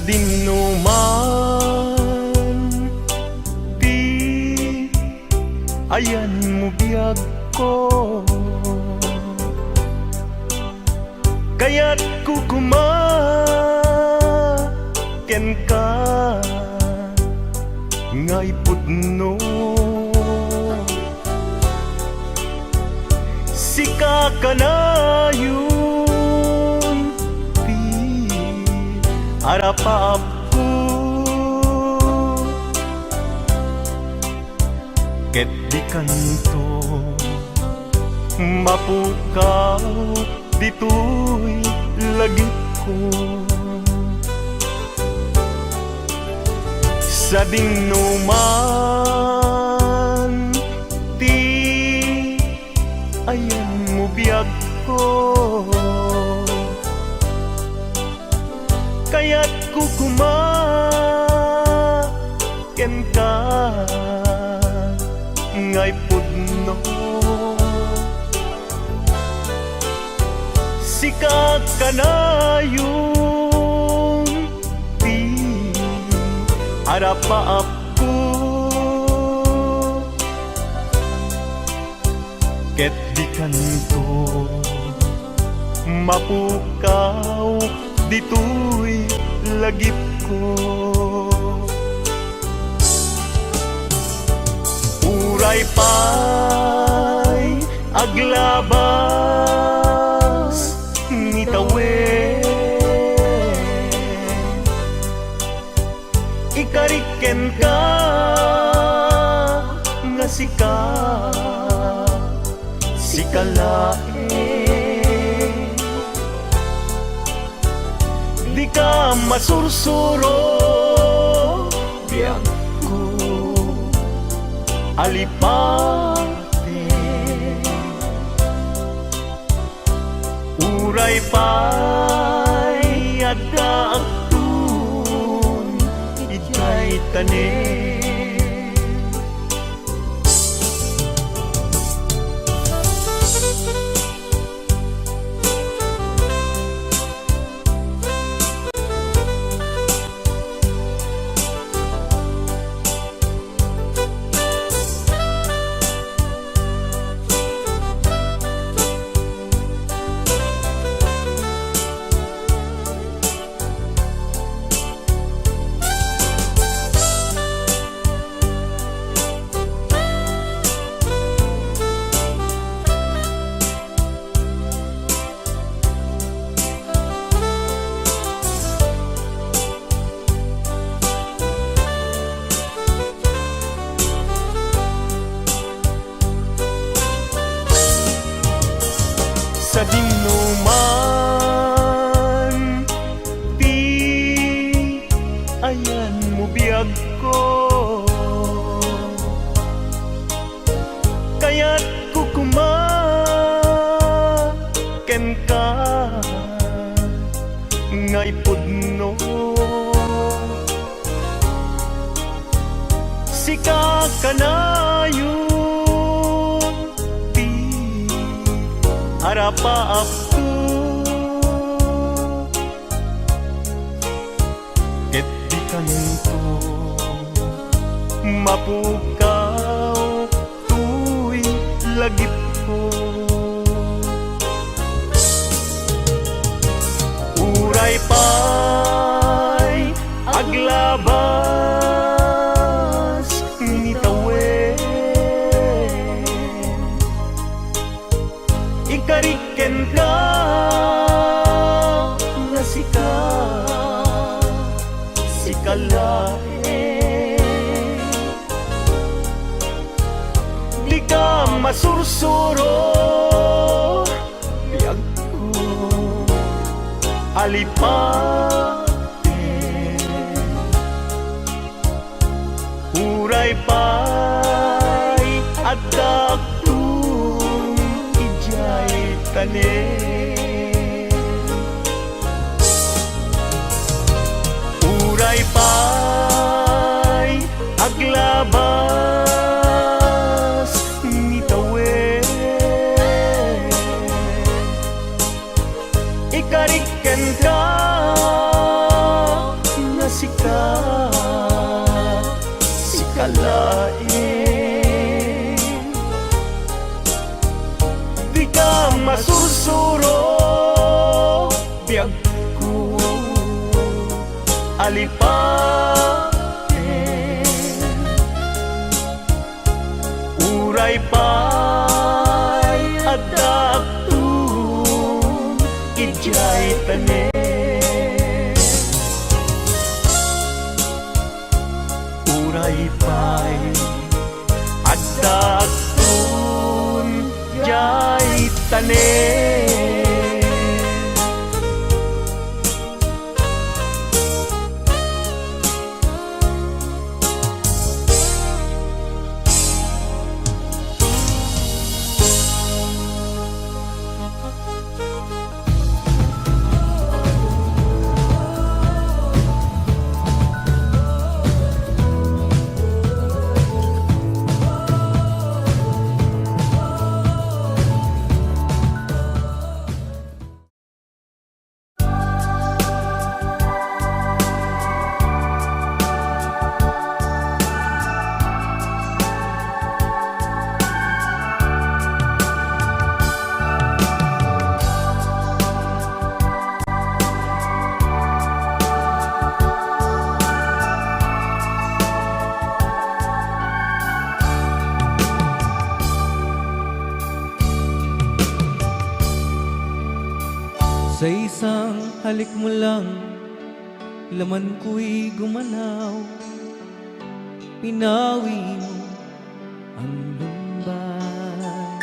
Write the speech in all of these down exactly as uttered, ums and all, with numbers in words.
Dinno man ti ayanmo, biagko. Kayatko koma kenka nga ipudno. Sika kanayon ti arapaapko, ket dikanto mapukaw ditoy lagipko. Sadingno man ti ayanmo, biagko. Kayatko koma kenka nga ipudno. Sika kanayon ti arapaapko, ket dikanto mapukaw ditoy lagipko. Uray pay aglabas ni tawen, ikarik kenka nga sika, sika laeng. Dika masursuro, biagko, alipate. Uray pay addaakton idiay tanem. Sadingno man ti ayanmo, biagko. Kayatko koma kenka nga ipudno. Sika kanayon ti arapaapko, ket dikanto mapukaw toy lagipko. Uray pay aglabas ni tawen, ikarik kenka nga sika, sika laeng. Dika masursuro, biagko, alipate. Uray pay addaakton idiay tanem. Uray pay aglabas ni tawen, ikarik kenka Nalipaten, uray pay addakton idiay tanem. Uray pay addakton idiay tanem. Sa isang halik mo lang, laman ko'y gumalaw, pinawi mo ang lumbay.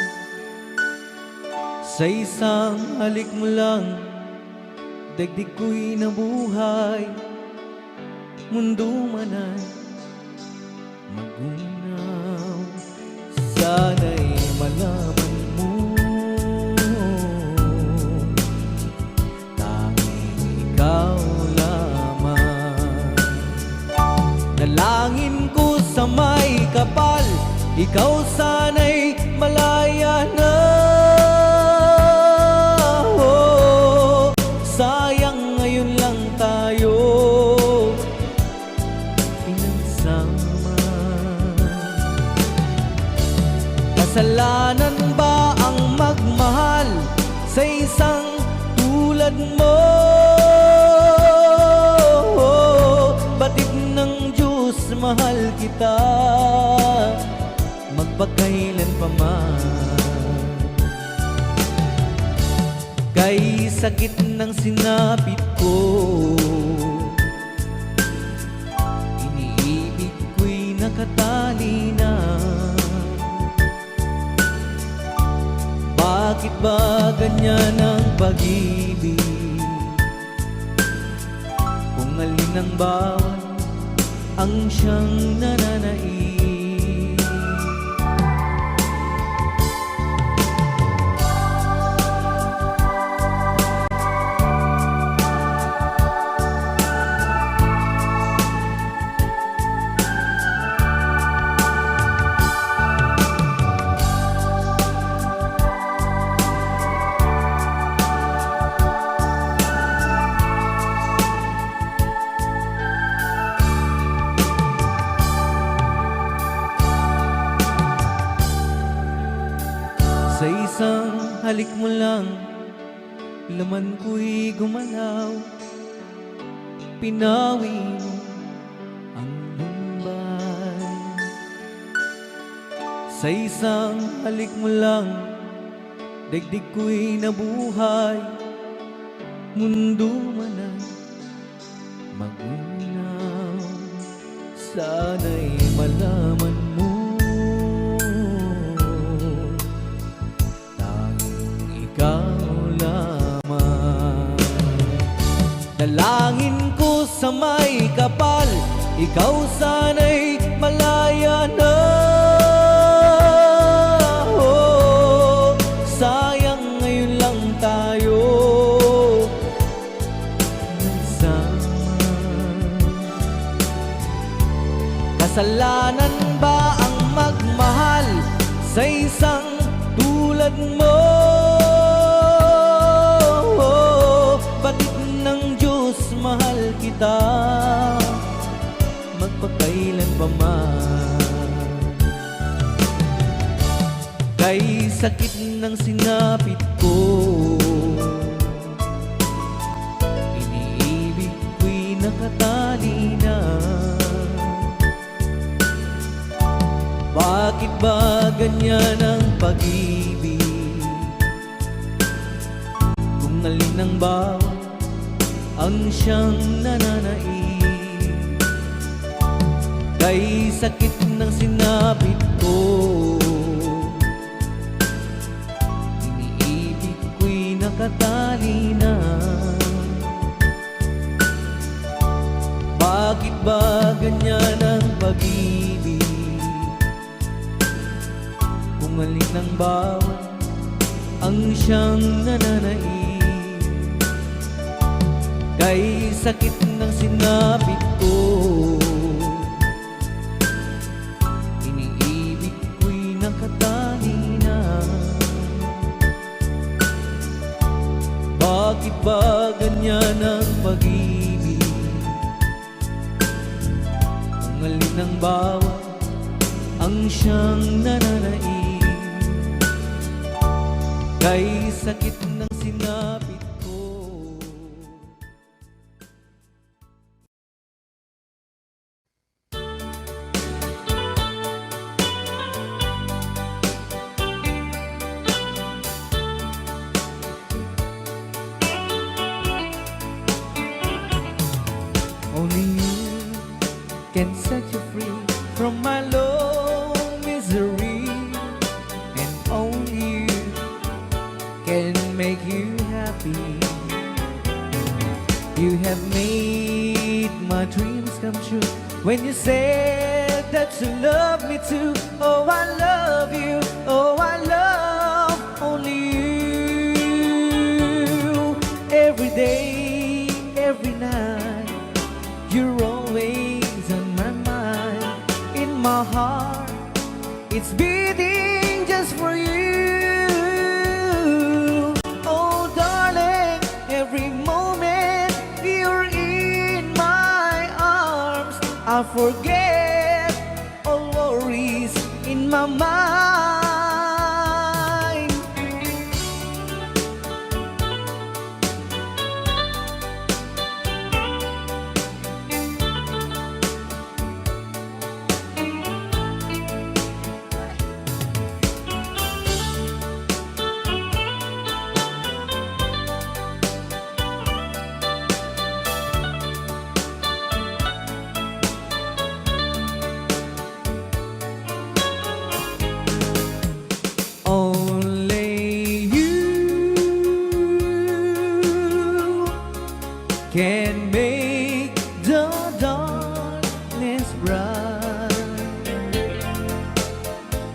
Sa isang halik mo lang, dagdig ko'y nabuhay, mundo man ay magunaw. Sana'y malaman mo, tanging ikaw lamang. Dalangin ko sa may kapal, ikaw sana'y malaya na. Oh, sayang ngayon lang tayo pinagsama. Kasalanan ba ang magmahal sa isang tulad mo? Batid ng Diyos, mahal kita magpakailan pa man. Kay sakit ng sinapit ko, iniibig ko'y nakatali na. Bakit ba ganyan ang pag-ibig? Kung alin ang bawal ang siyang nananait. Sa isang halik mo lang, laman ko'y gumalaw, pinawi mo ang lumbay. Sa isang halik mo lang, dagdig ko'y nabuhay, mundo man ay magunaw. Sana'y malaman mo, tanging ikaw lamang. Dalangin ko sa may kapal, ikaw sana'y malaya na. Oh, sayang ngayon lang tayo nagsama. Kasalanan ba ang magmahal sa isang tulad mo? Batid ng Diyos, mahal kita magpakailan pa man. Kay sakit ng sinapit ko, iniibig ko'y nakatali. Dina. Bakit ba ganyan ang pag-ibig? Kung alin ang bawat ang siyang nananaig. Kay sakit ng sinapit ko, iniibig ko'y nakatali na. Bakit ba ganyan ang pag-ibig? Kung alin ang bawat ang siyang nananaig. Kay sakit ng sinapit ko, iniibig ko'y nakatali na. Bakit ba ganyan ang pag-ibig? Kung alin ang bawat ang siyang nananaig. Kay sakit ng sinapit ko. Only you can set you free from my low misery, and only you can make you happy. You have made my dreams come true when you said that you love me too. Oh, I love you. Oh, I love only you. Every day, every night, you're always on my mind. In my heart, it's beating just for you. Oh, darling, every moment you're in my arms, I forget all worries in my mind. Only you can make the darkness bright.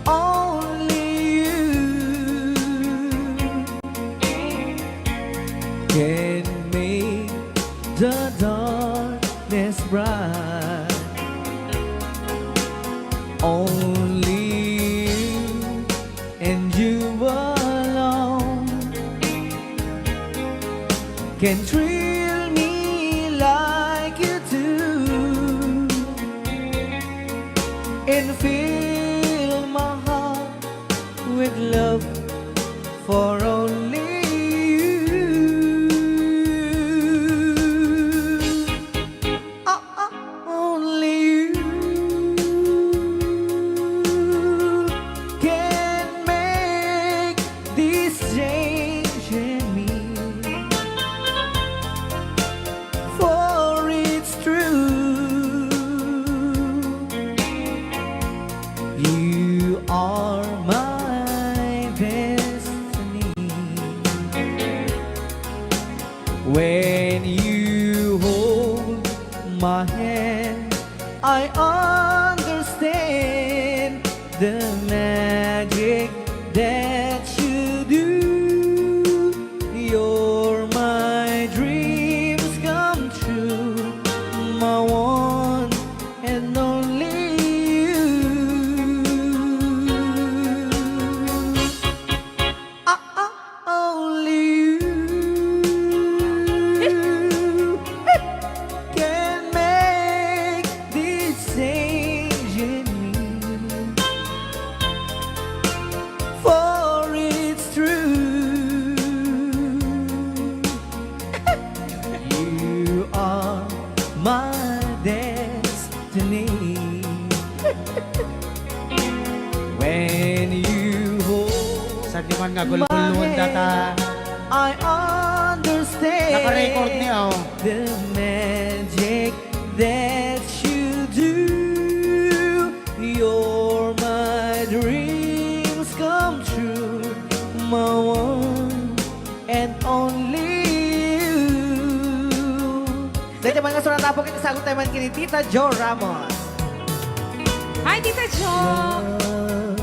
Only you can make the darkness bright. Only you and you alone can thrill me like you do and fill my heart with love for only you. Ah, ah, only you can make this change in me. For it's true, you are my destiny. When you hold my hand, I understand the magic that you do. You're my dreams come true, my one and only you. Ah, ah, only you can make this change in me. destiny. When you hold Sagdi man nga gulgulon data. I understand Naka-record ni, oh. the magic that you do. You're my dreams come true, my one and only you. Dayta man nga surat, Apo, ket isagut tayo man ken ni Tita Jo Ramos. Hi, Tita Jo! Love,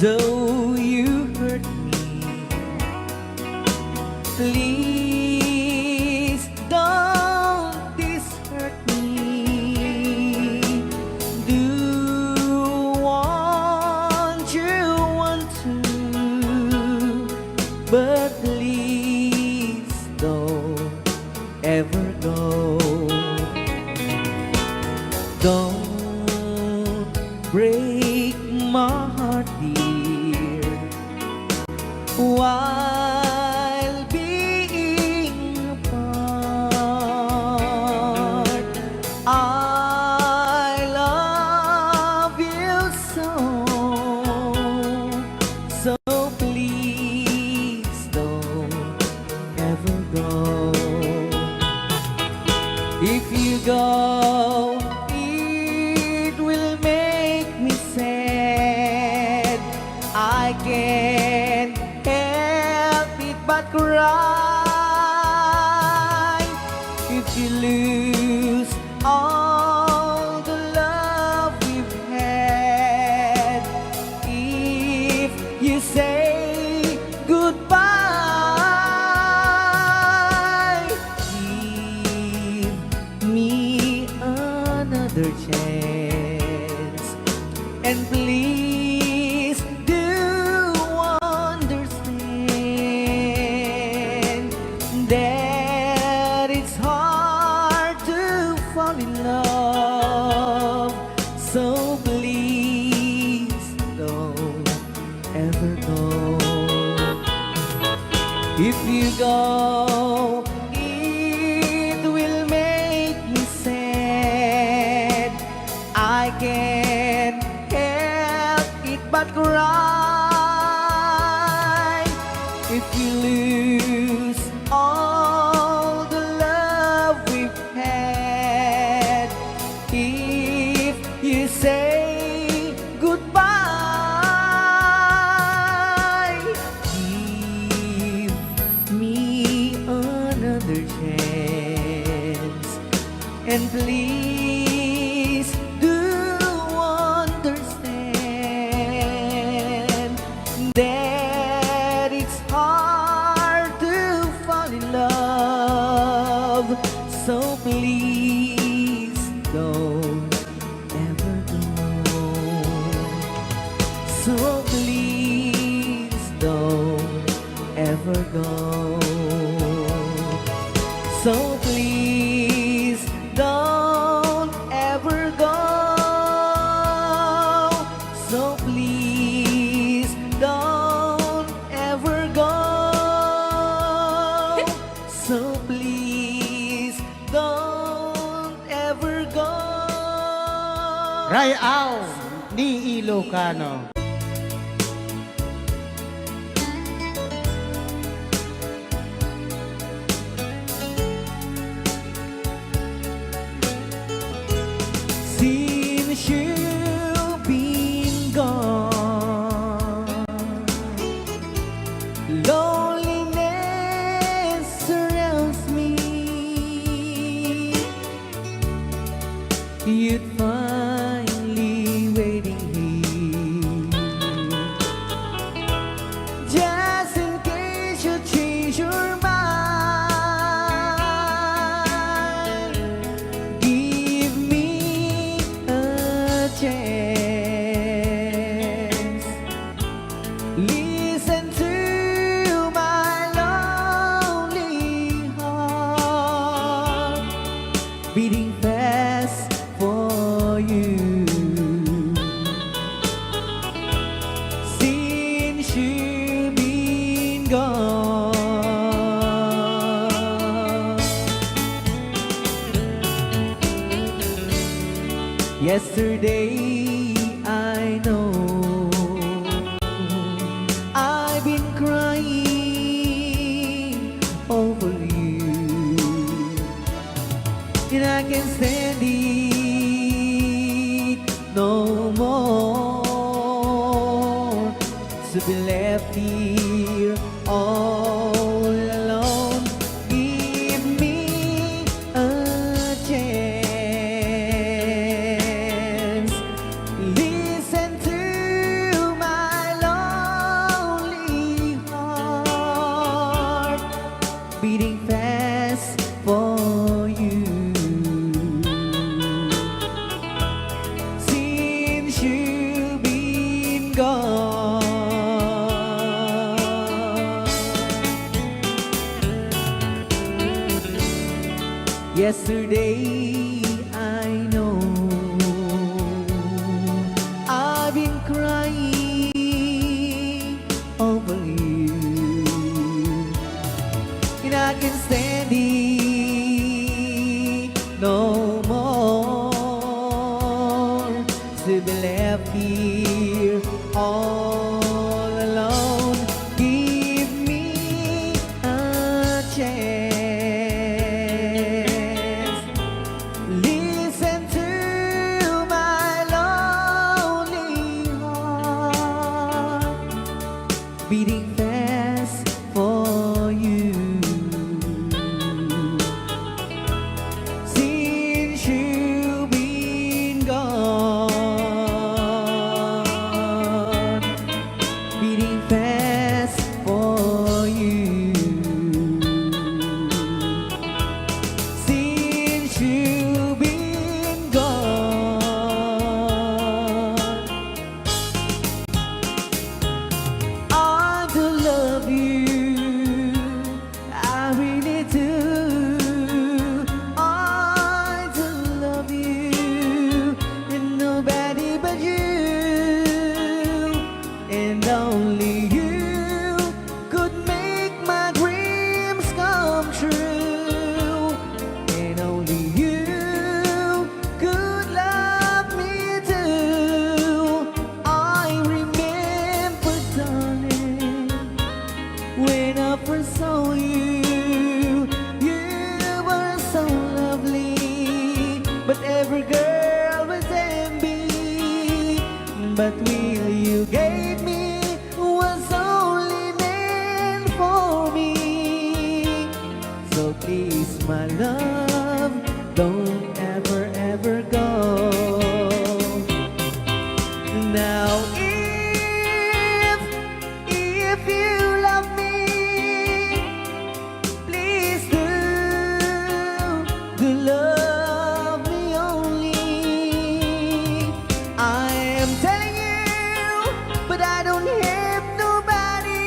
though you hurt me, please don't desert me. Do what you want to, but please don't ever go. Don't break my heart, dear, while being apart. I love you so, so please don't ever go. If you go, it will make me sad. I can't help it but cry. If you lose all the love we've had, if you say goodbye, give me another chance. And please do understand that it's hard to fall in love. So please don't ever go. If you go, it will make me sad. I can't help it but cry. If you lose all the love we've had, if you say goodbye, give me another chance. And please do understand that it's hard to fall in love. So please don't ever go. So please don't ever go. So please don't ever go. So please don't ever go. So please don't ever go. Ray-aw ni Ilocano. Since you've been gone, loneliness surrounds me. You'd find me waiting here. Just in case you change your mind, give me a chance. Listen to my lonely heart beating fast for you. Since you've been gone. Yesterday, I know I've been crying over you, and I can stand it no more to be left here all alone. Give me a chance. Listen to my lonely heart beating fast for you since you've been gone. Yesterday, I know I've been crying over you, and I can stand it no more to be left here all alone. Give me a chance. Listen to my lonely heart beating fast for you since you've been gone, beating fast for you since you've been gone. I do love you, I really do. I do love you, and nobody but you, and only you could make my dreams come true, and only you could love me too. I remember, darling, when I first saw you, you were so lovely, but every girl was envy. But will you gave me was only meant for me. So please, my love, don't ever, ever go. Now, if, if you love me, please do, do love me only. I am telling you, but I don't have nobody.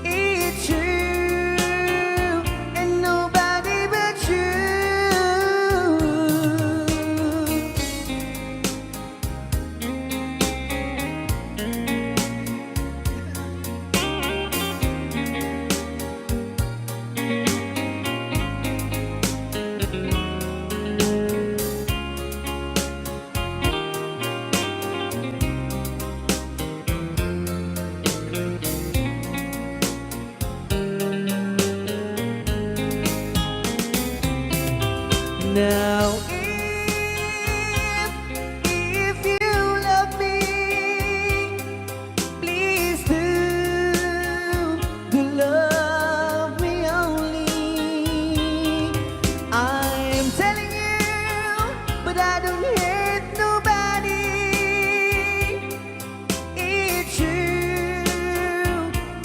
It's you and nobody but you. Now, if, if you love me, please do, do love me only. I am telling you, but I don't hate nobody. It's you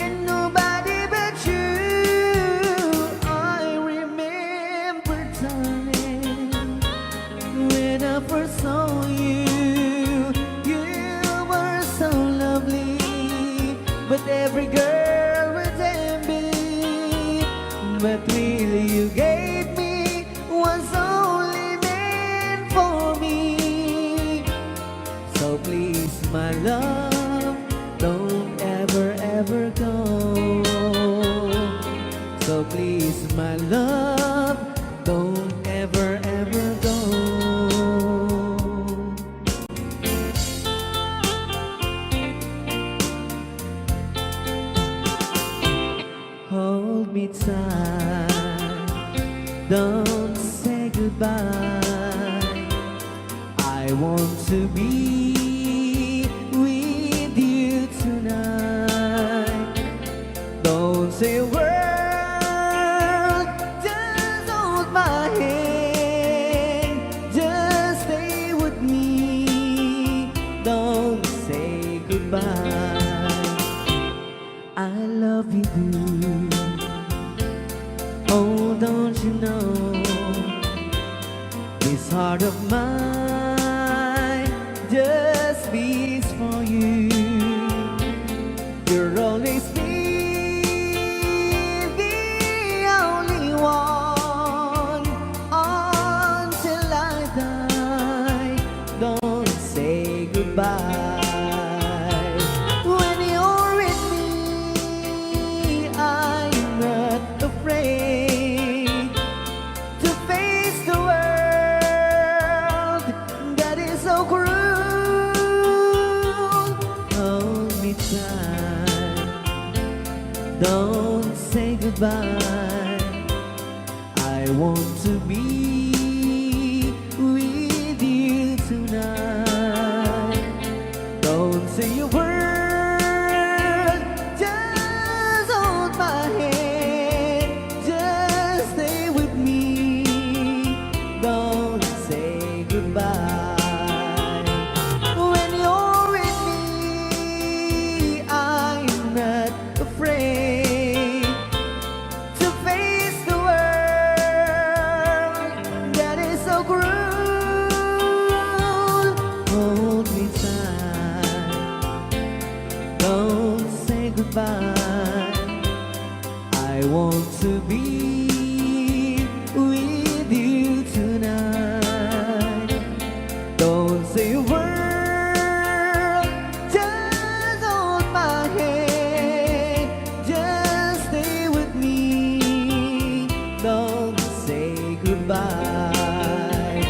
and nobody but you. I remember, darling, when I first saw you, you were so lovely, but every girl was envy. But really, you gave me was only meant for me. I want to be with you tonight. Don't say a word, just hold my hand, just stay with me. Don't say goodbye. I love you, boo. Oh, don't you know this heart of mine just beats for you? You'll always be the only one until I die. Don't say goodbye. When you're with me, I'm not afraid to face the world that is so cruel. Hold me tight. Don't say goodbye. I want to be with you tonight. Don't say a word, just hold my hand, just stay with me. Don't say goodbye. When you're with me, I'm not afraid to face the world that is so cruel. Hold me tight. Don't say goodbye. I want to be with you tonight. Don't say a word, just hold my hand, just stay with me. Don't say goodbye,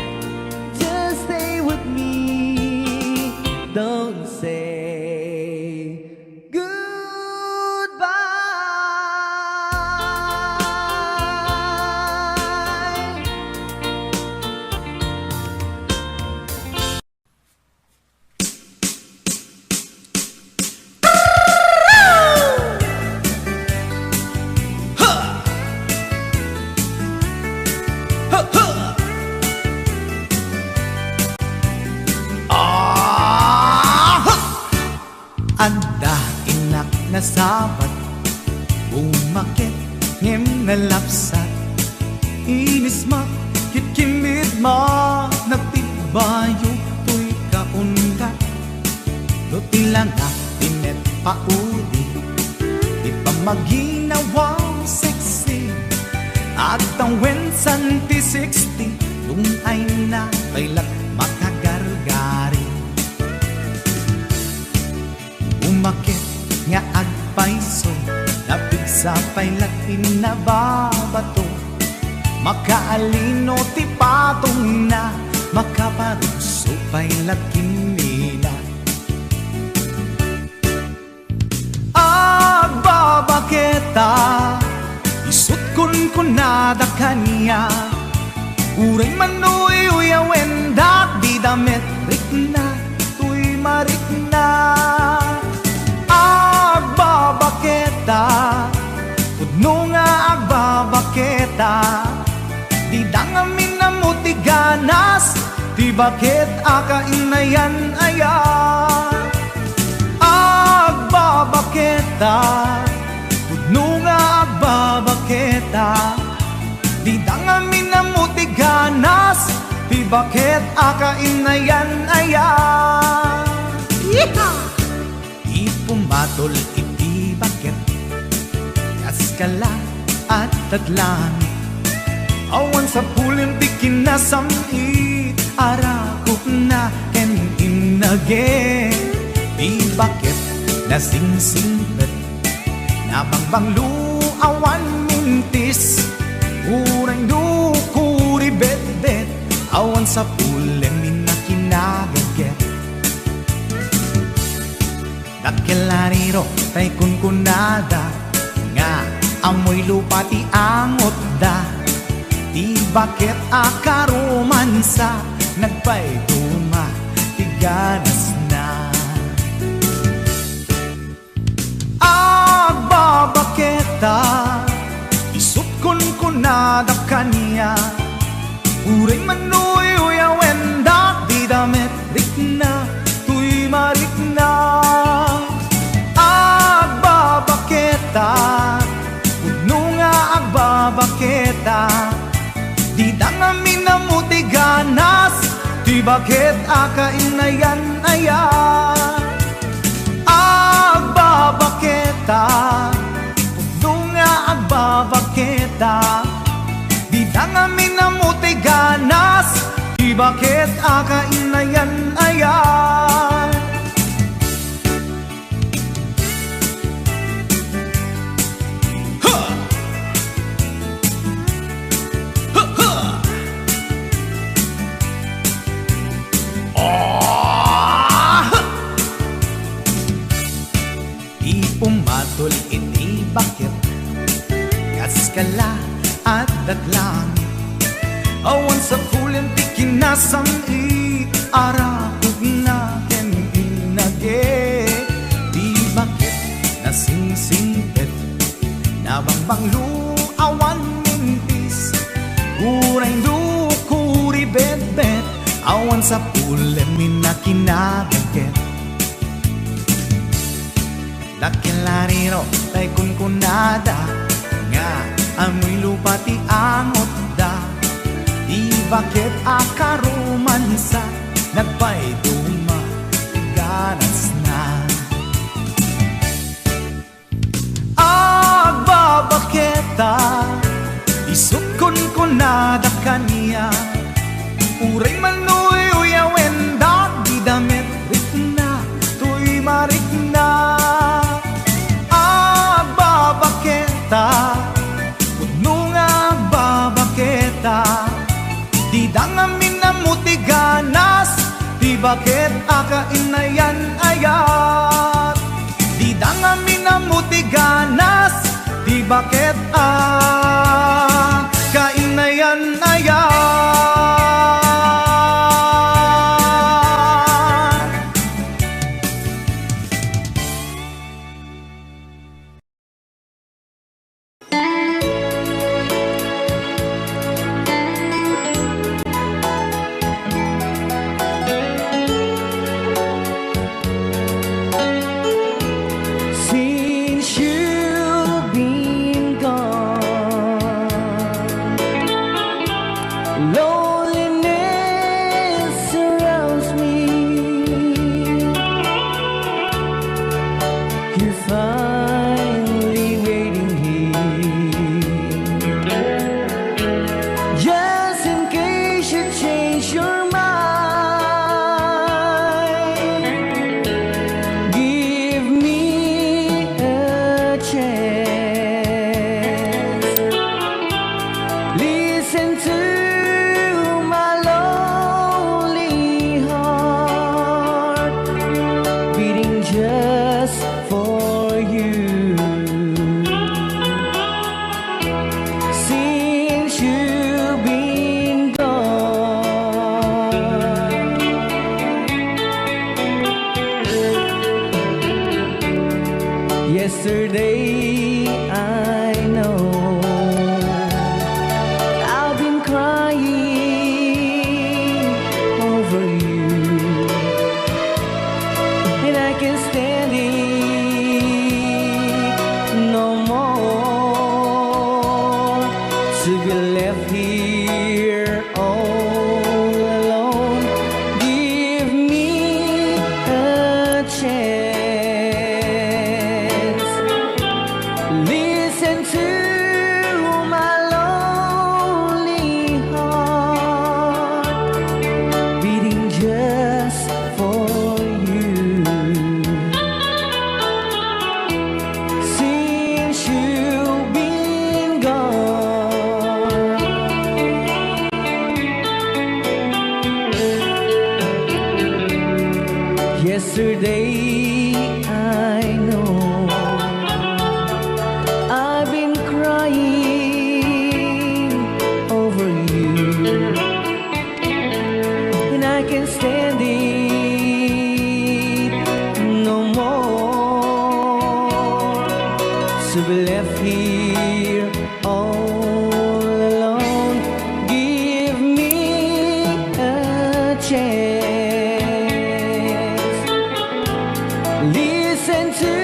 just stay with me. Don't say goodbye. Adda innak nasabat, bumaket ngem nalapsat. Inismak ket kinmitmak, nagtibbayo toy kaundat. No ti langak ti met pauli, ti pammaginawam sexy, agtawen santi sixty, dun-ayna pay la't makagargari. Umaket nga agpayso, napigsa pay la't innababato. Makaalino ti patongna, makaparugso pay la't kimmina. Agbabaketa, isut' kunkunada kaniak. Uray man uyuyawen, dagiti damet rikna, toy marikna. Agbabaketa, pudno nga agbabaketa. Dida ngamin ammo ti ganas, ti baket a kainayan-ayan. Agbabaketa, pudno nga agbabaketa. Dida ngamin ammo ti ganas, ti baket a kainayan-ayan. Yeehaw! Ti pumatol iti baket, kas kala a tadlangit. Awan sapulem ti kinasam-it, arakupna ken innaget. Ti baket nasingsingpet, nabangbanglo, awan mintis. Uray no kuribetbet, awan sapulem inna kinagaget. Dakkel a riro tay kunkunada, nga ammoy lupa ti angotda. Ti baket a karomansa, nagpayduma ganasna. Agbabaketa, isut' kunkunada kaniak. Uray manuyuyawen da, dida met rikna, toy marikna. Agbabaketa, pudno nga agbabaketa. Dida ngamin ammo ti ganas, ti baket a kainayan-ayan. Agbabaketa, pudno nga agbabaketa. Dida ngamin ammo ti ganas, ti baket a kainayan-ayan. Ha! Ha, ha! Ah! Ti umatol iti baket, kas kala adda langit. Awan sapulem ti kinasam-it, arakupna ken innaget. Ti baket nasingsingpet, nabangbanglo, awan mintis. Uray duko ribetbet, awan sapulem inna kinabaket. Dakkel a riro tay kunkunada, nga amoy lupa ti angotda. Ti baket a karomansa, nagpayduma ti ganasna. Agbabaketa, isut' kunkunada kaniak. Uray manuyuyawen da, dida met rikna, toy marikna. Agbabaketa, pudno nga agbabaketa. Dida ngamin ammo ti ganas, ti baket a kainayan-ayan. Dida ngamin ammo ti ganas, ti baket a kainayan-ayan. Since you've been gone, loneliness surrounds me. You're finally waiting here, just in case you change your mind. Give me a chance. Listen to my lonely heart beating just for you. Since you've been gone, yesterday I know I've been crying over you, and I can't stand it no more to be left here all alone. Give me a chance. Listen to my lonely heart beating just for you. Since you've been gone, yesterday I know I've been crying over you, and I can't stand it You've left here all alone. Give me a chance. Listen to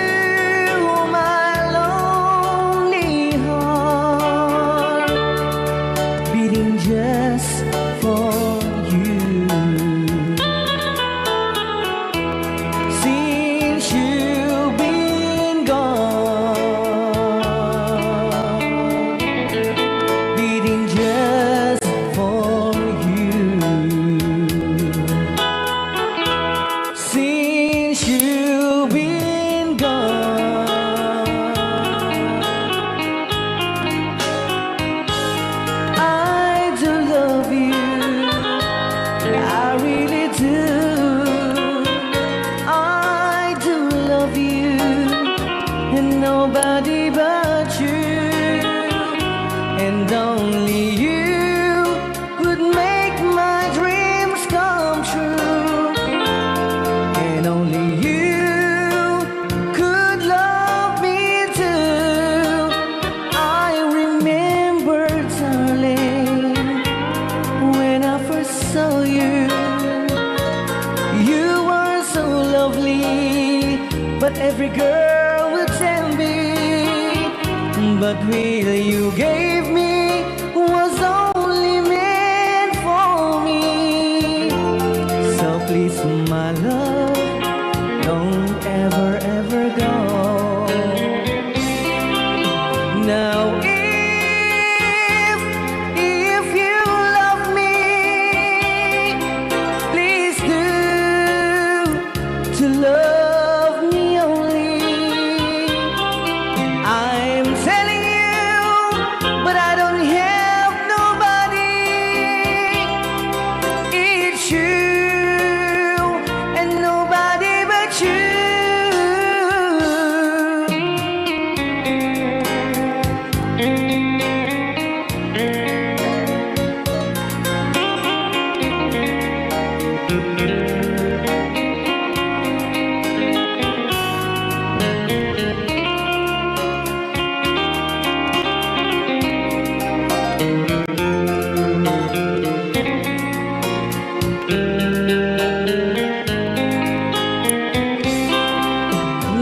my lonely heart beating just for you. Since you've been gone, beating just for you. Since you've been gone, I do love you. I really do. I do love you. And nobody but you. And only you could make my dreams come true. And only you could love me too. I remember, darling, when I first saw you, you were so lovely, but every girl would tell me, but will you gave me was only meant for me. So please, my love, don't ever, ever go. Now, if, if you love me, please do to love me only. I'm telling you, but I don't have nobody. It's you and nobody but you.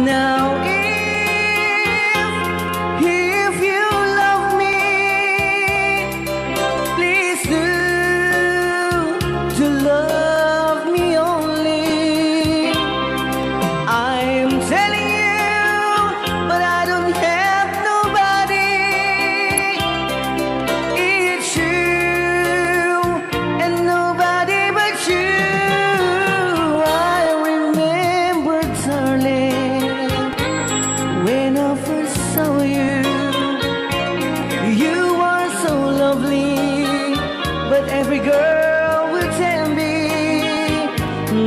Now, if, if you love me, please do to love me only. I'm telling you, but I don't have nobody. It's you and nobody but you. I remember, darling, when I first saw you, you were so lovely, but every girl would tell me,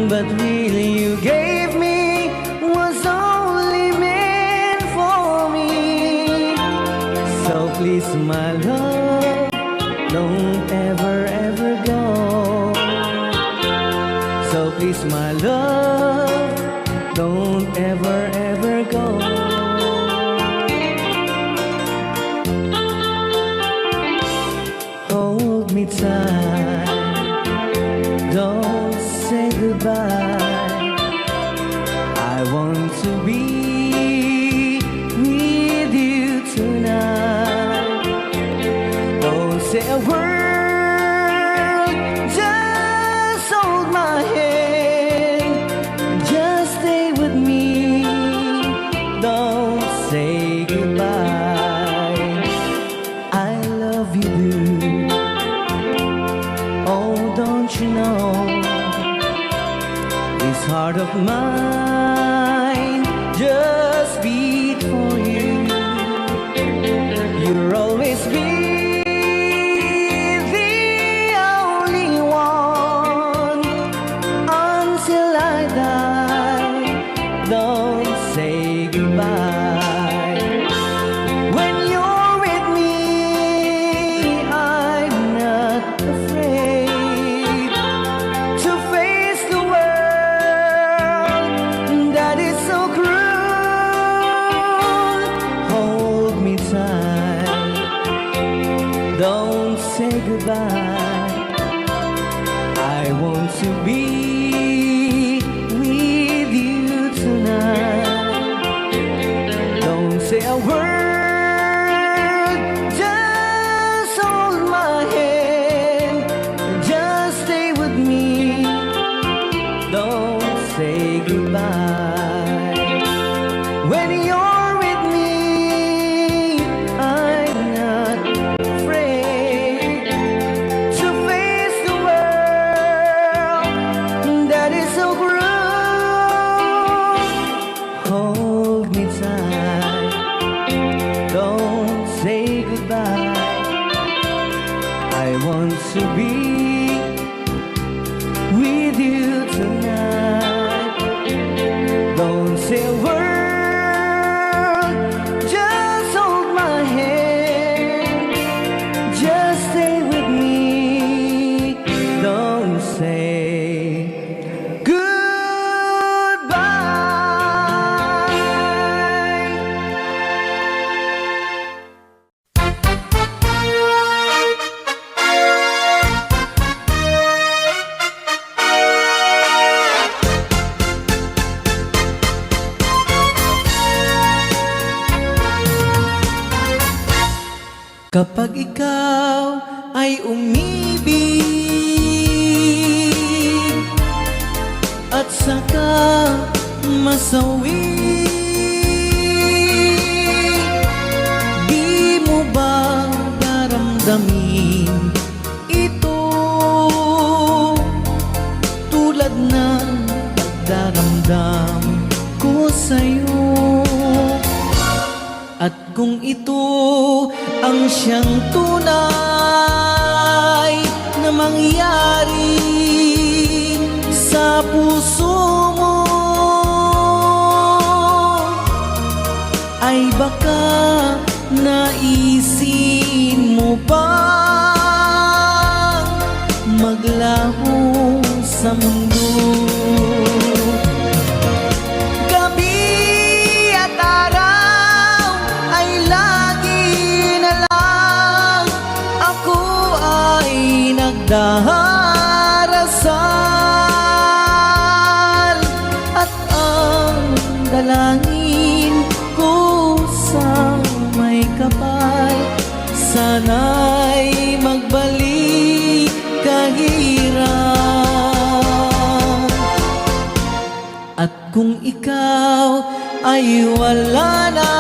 but really you gave me was only meant for me. So please, my love, don't ever, ever go. So please, my love, don't ever, ever go. Hold me tight, don't say goodbye. I want to be with you tonight. Don't say a word, just hold my hand. Just stay with me. Don't say goodbye. I love you, do. Oh, don't you know? This heart of mine just beat for you. You'll always be the only one until I die. Don't say goodbye. When you're with me, I'm not afraid to face the world that is so cruel. I want to be with you tonight. Don't say a word, just hold my hand, just stay with me. Don't say goodbye. When you're with me, I'm not afraid to face the world that is so cruel. Hold me tight, don't say goodbye. I want to be with you tonight. Don't say a word, just hold my hand. Just stay with me. Don't say goodbye. Kapag ikaw ay umibig at saka masawi, di mo ba daramdamin ito tulad ng pagdaramdam ko sa'yo? At kung ito ang siyang tunay na mangyari sa puso mo, ay baka naisin mo pa maglaho sa mundo. Gabi at araw ay lagi na lang ako ay nagdarasal, at ang dalangin ko sa may kapal, sana'y magbalik ka hira. At kung ikaw ay wala na,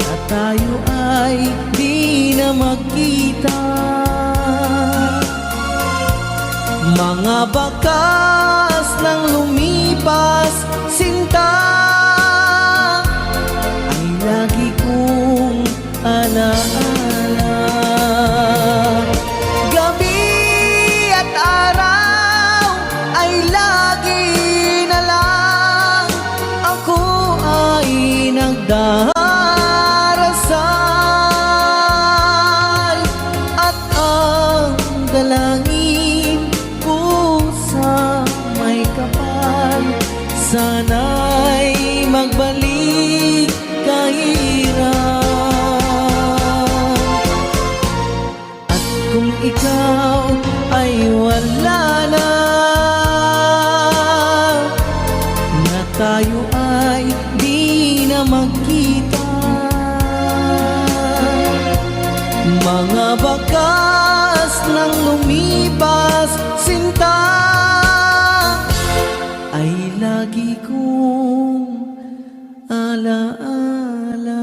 at tayo ay di na magkita, mga bakas ng lumipas, sinta, ay lagi kong alaala. Gabi at araw ay lagi na lang ako ay nagdarasal, at ang dalangin ko sa may kapal, sana'y magbalik ka hira. At kung ikaw ay wala na, na tayo ay di na magkita, mga bakas ng lumipas, sinta, ay lagi kong alaala.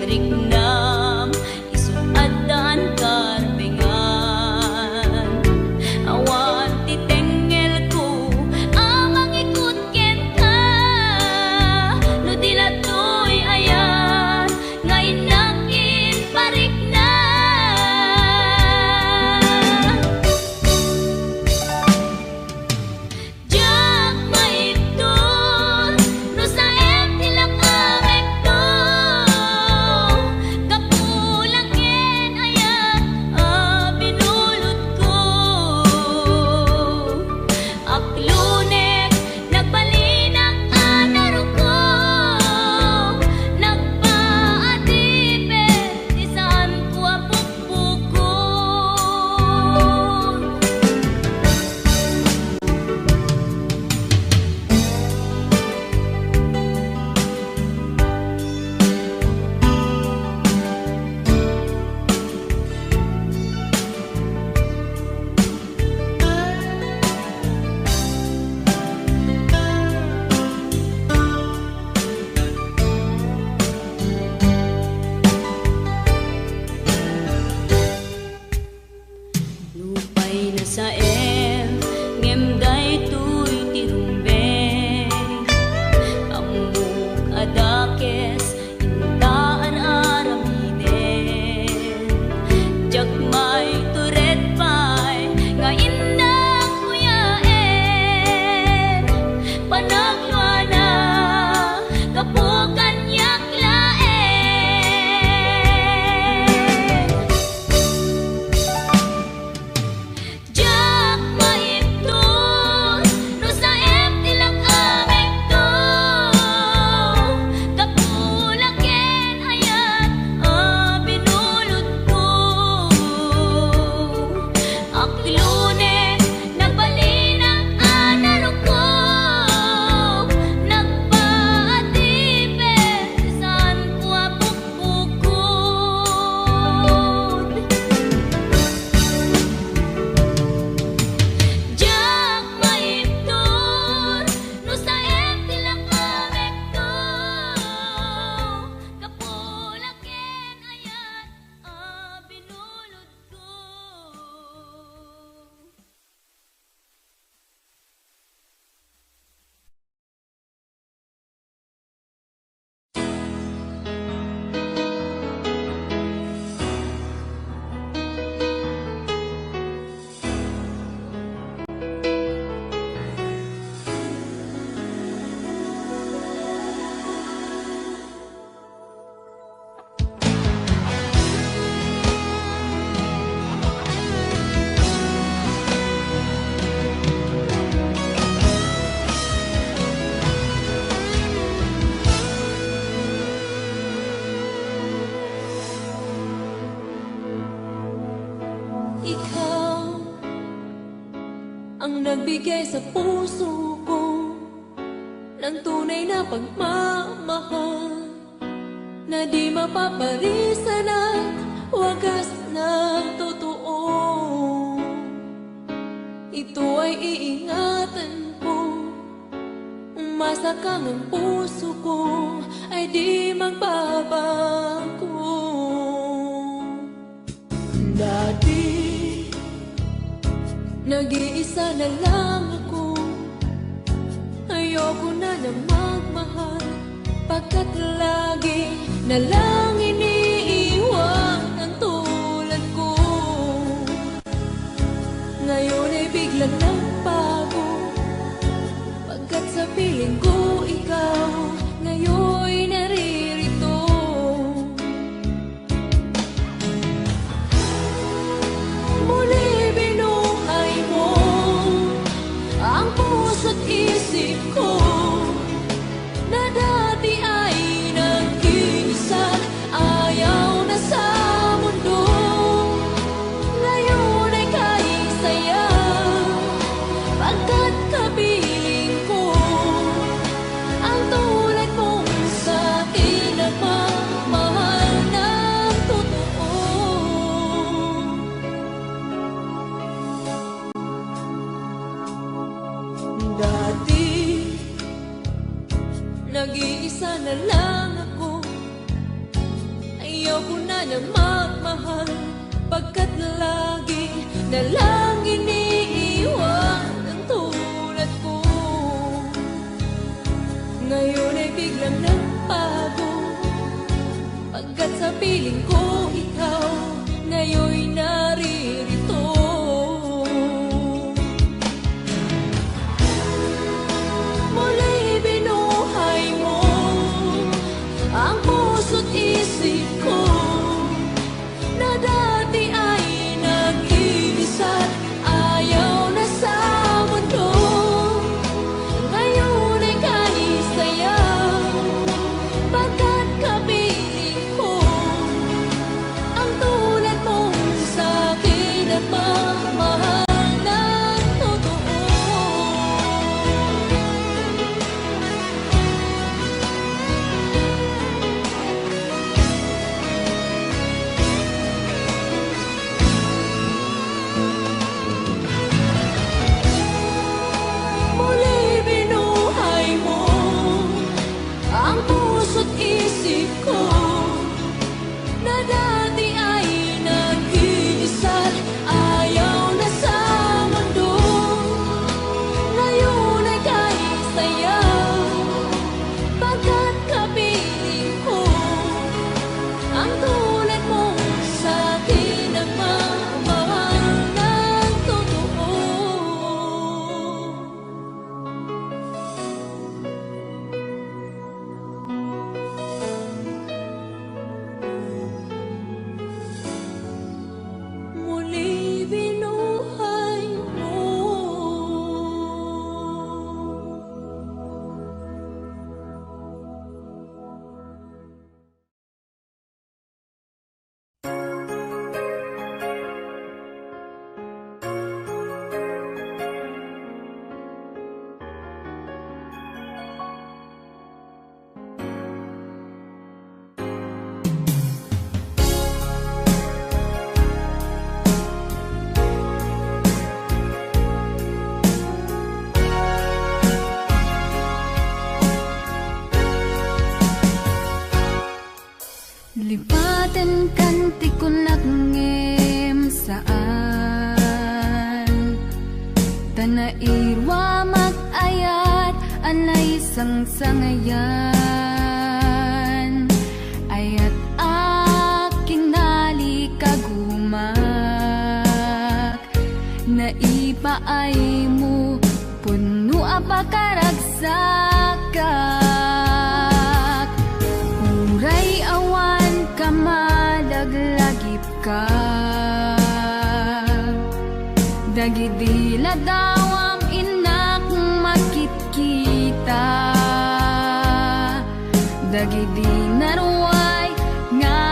Riknam, isu addaan karbengan. Awan ti tengngelko a mangikut kenka. No di latoy ayat nga innak kin parikna. Diak maibtur no saem ti lakamekto. Gapu la ken ayat a binulotko. Aklonek, nagbalinak a naruko. Nagpaadipet ti saanko a pukpukon. Nupay nasaem, ngem daytoy ti rumbeng. Ammok a dakes, inta ar-aramiden. Diak maitured pay nga innak kuyaen. Panagluana, gapu kaniak laeng. Diak maibtur no saem ti lakamekto. Gapu la ken ayat a binulotko. Aklonek, nagbalinak a naruko. Nagpaadipet ti saanko a pukpukon. Diak maibtur no saem ti lakamekto. Gapu la ken ayat a binulotko. Ikaw ang nagbigay sa puso ko ng tunay na pagmamahal na di mapaparisan at wagas na totoo. Ito ay iingatan ko, umasa kang ang puso ko ay di magbabago. Dati, nag-iisa na lang ako. Ayoko na na magmahal, pagkat lagi na lang iniiwan ang tulad ko. Ngayon ay biglang nagbago, pagkat sa piling ko ikaw ngayon naririto. Muli binuhay mo ang puso't isip ko na dati ay nag-iisa. Kunana, magmahal, pagkat lagi na lang iniiwan ang tulad ko. Ngayon ay biglang nagbago, pagkat sa piling ko ikaw ngayon'y naririto. Muli binuhay mo ang puso't isip ko na dati ay nag-iisa't ayaw na sa mundo. Ngayon ay kay sayaw, pagkat kapiling ko ang tulad mong sa'kin nagmamahal ng totoo. Muli binuhay mo ang puso't isip ko na dati ay nag-iisa't ayaw na sa mundo. Ngayon ay kay sayaw, pagkat kapiling ko ang tulad mong sa'kin nagmamahal ng totoo. Muli binuhay mo. Lipatenkan ti kunak ngem saan. Ta nairuamak ayat a naisangsangayan. Ayat a kinalikagumak. Naipaaymo, pudno a pakaragsakak. Uray awan ka, malaglagipka. Dagidi ladawam innak makitkita. Dagidi naruay nga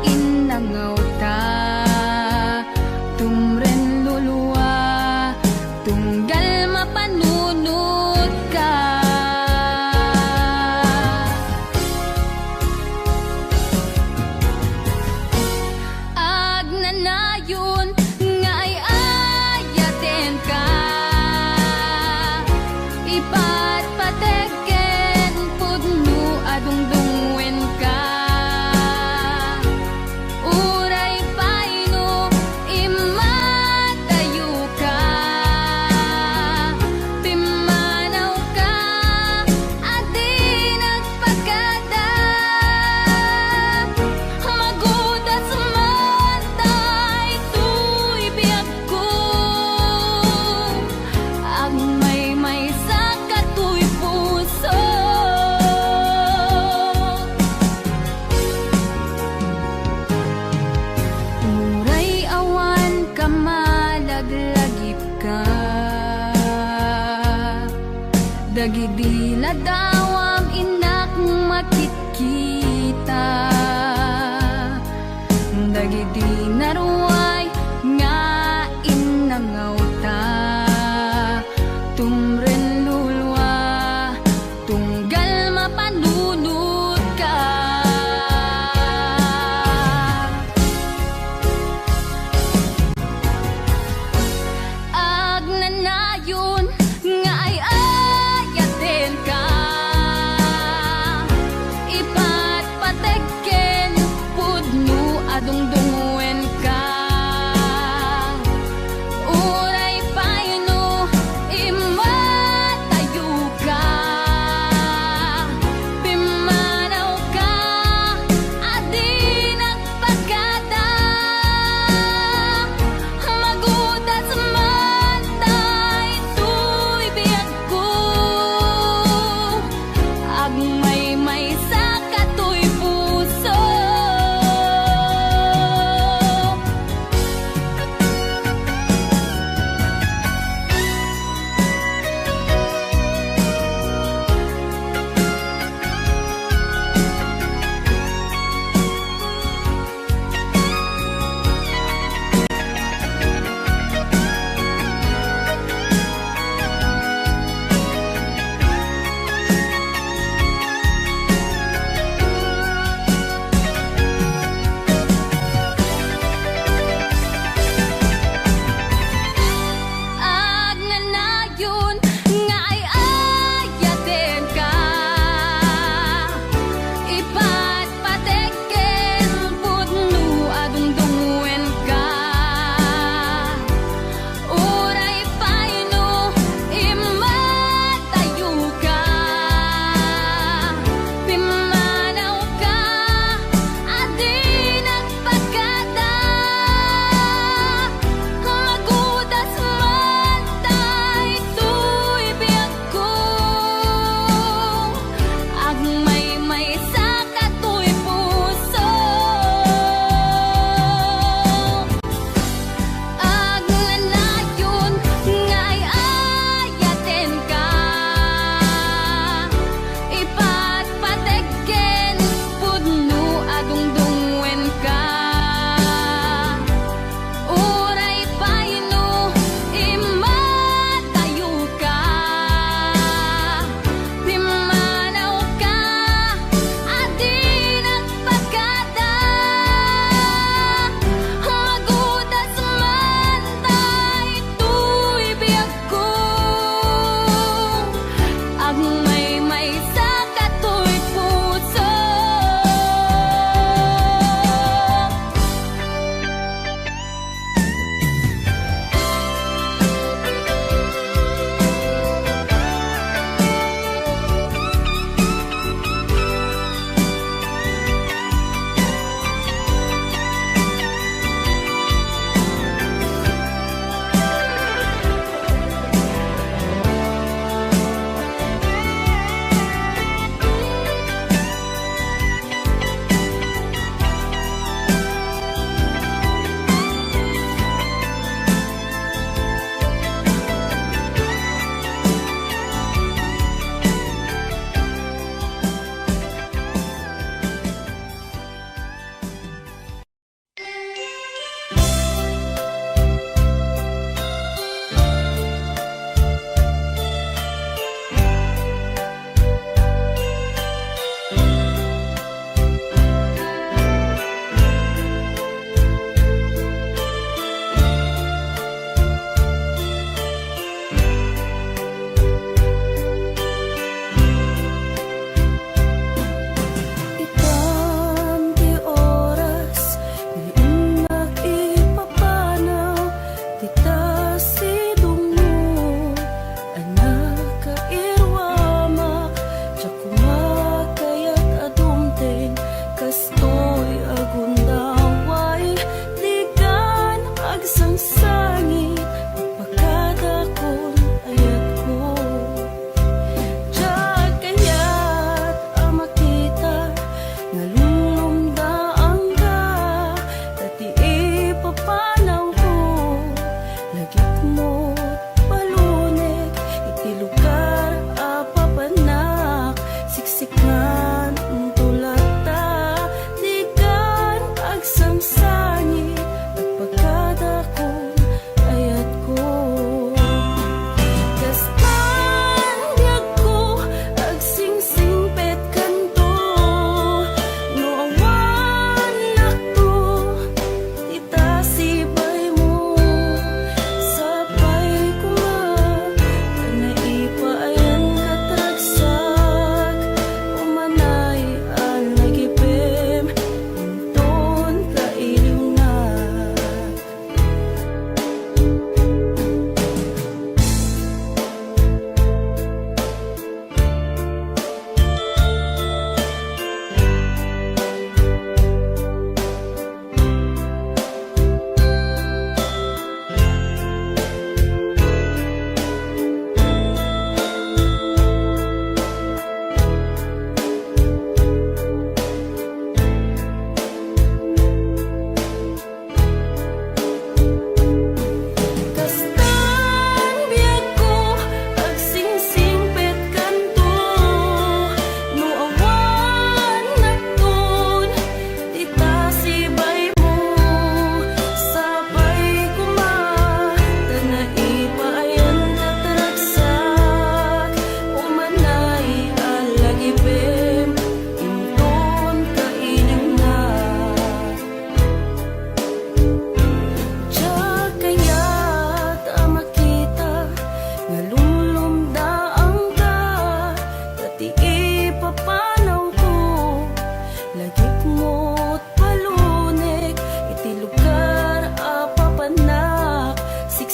innangawta, tumren lulua, tunggal mapanunotka. Agnanayon nga ay-ayatenka, ipatpatek ken pudno a dungdungngoenka. Uray pay no immadayoka, pimmanawka a di nagpakada. Magudas man daytoy biagko, agmaymaysa katoy puso. Uray awan ka, malaglagipka. Dagidi ladawam innak makitkita. Dagidi naruay nga innangawta, tumren lulua, tunggal mapanunotka. Agnanayon nga ay-ayatenka, Dungdunguenka, uray pay no immatayoka. Pimmanawka a di nagpagada. Magutas man daytoy biagko. Agmaymaysa ka toy puso.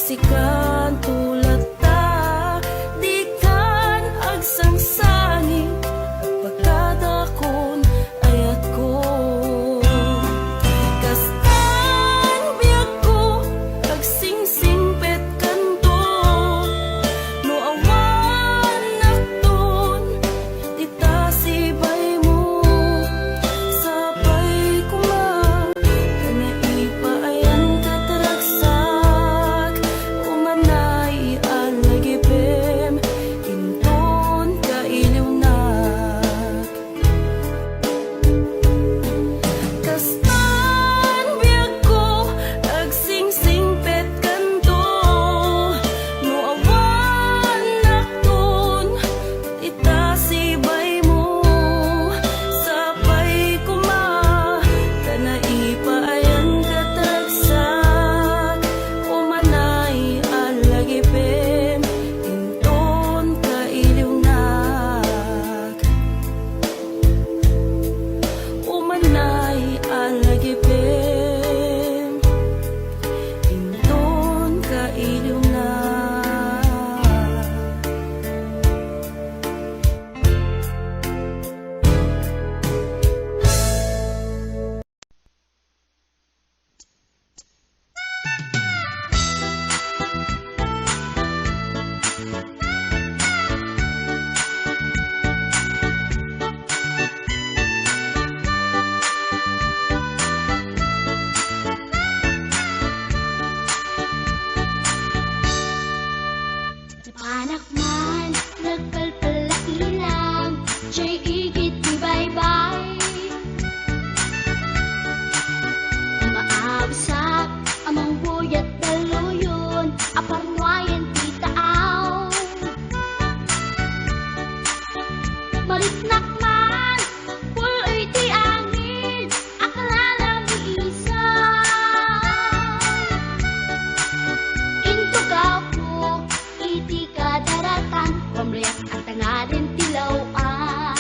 Sikanto latta, dikan agsangsangi, pagkadakon ayatko. Kastan biagko, agsingsingpet kanto, no awan nakton, ti tasibaymo, sapay koma, ta naipaayan ket ragsak, umanay a lagipem, inton kailiwnak. Kastan biagko, agsingsingpet kanto, no awan nakton, itasibaymo, sapay koma, ta naipaayan ket ragsak, umanay a lagipem, inton kailiwnak. Umanay a lagipem, inton kailiwnak. Napanak man, nagpalpalailang, jay igid ti baybay. Maabsak a manguyat dalluyon, a parnuayen ti taaw. Mariknak man, puloy ti angin, a kalalamisan. Intugaw ko iti kadaratan, pamriak a tangaden ti law-an.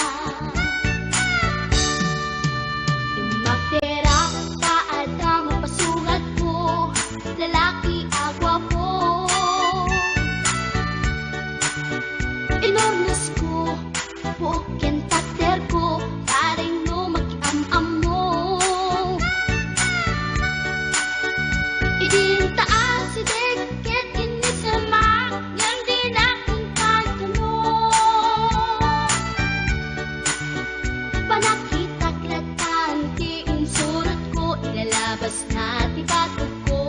Immakterak ta adda mapasungatko, lalaki a guapo. Inornosko, buok ken takderko, pareng no makiam-ammo. Idin ta asideg ket innisemak, ngem dinak inkantano. Panakitak latan ti insurotko, ilalabasna ti batogko.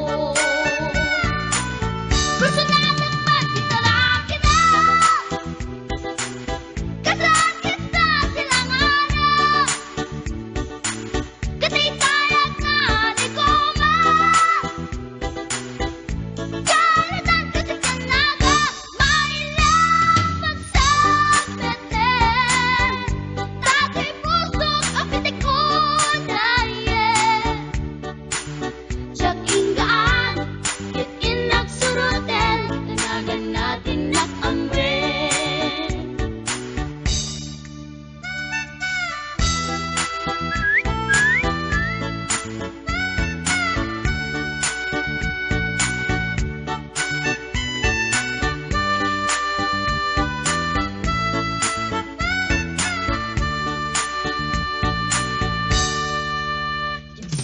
Personalan man ti tarakida. Kasakit ta ti langana, ket itayag na ni Goma. Kalitan ti kanaga, maila magsapeten, ta ti pusok a pitikon, aye. Diak inggaan, ket innak suroten, nanagan na ti nak-amren.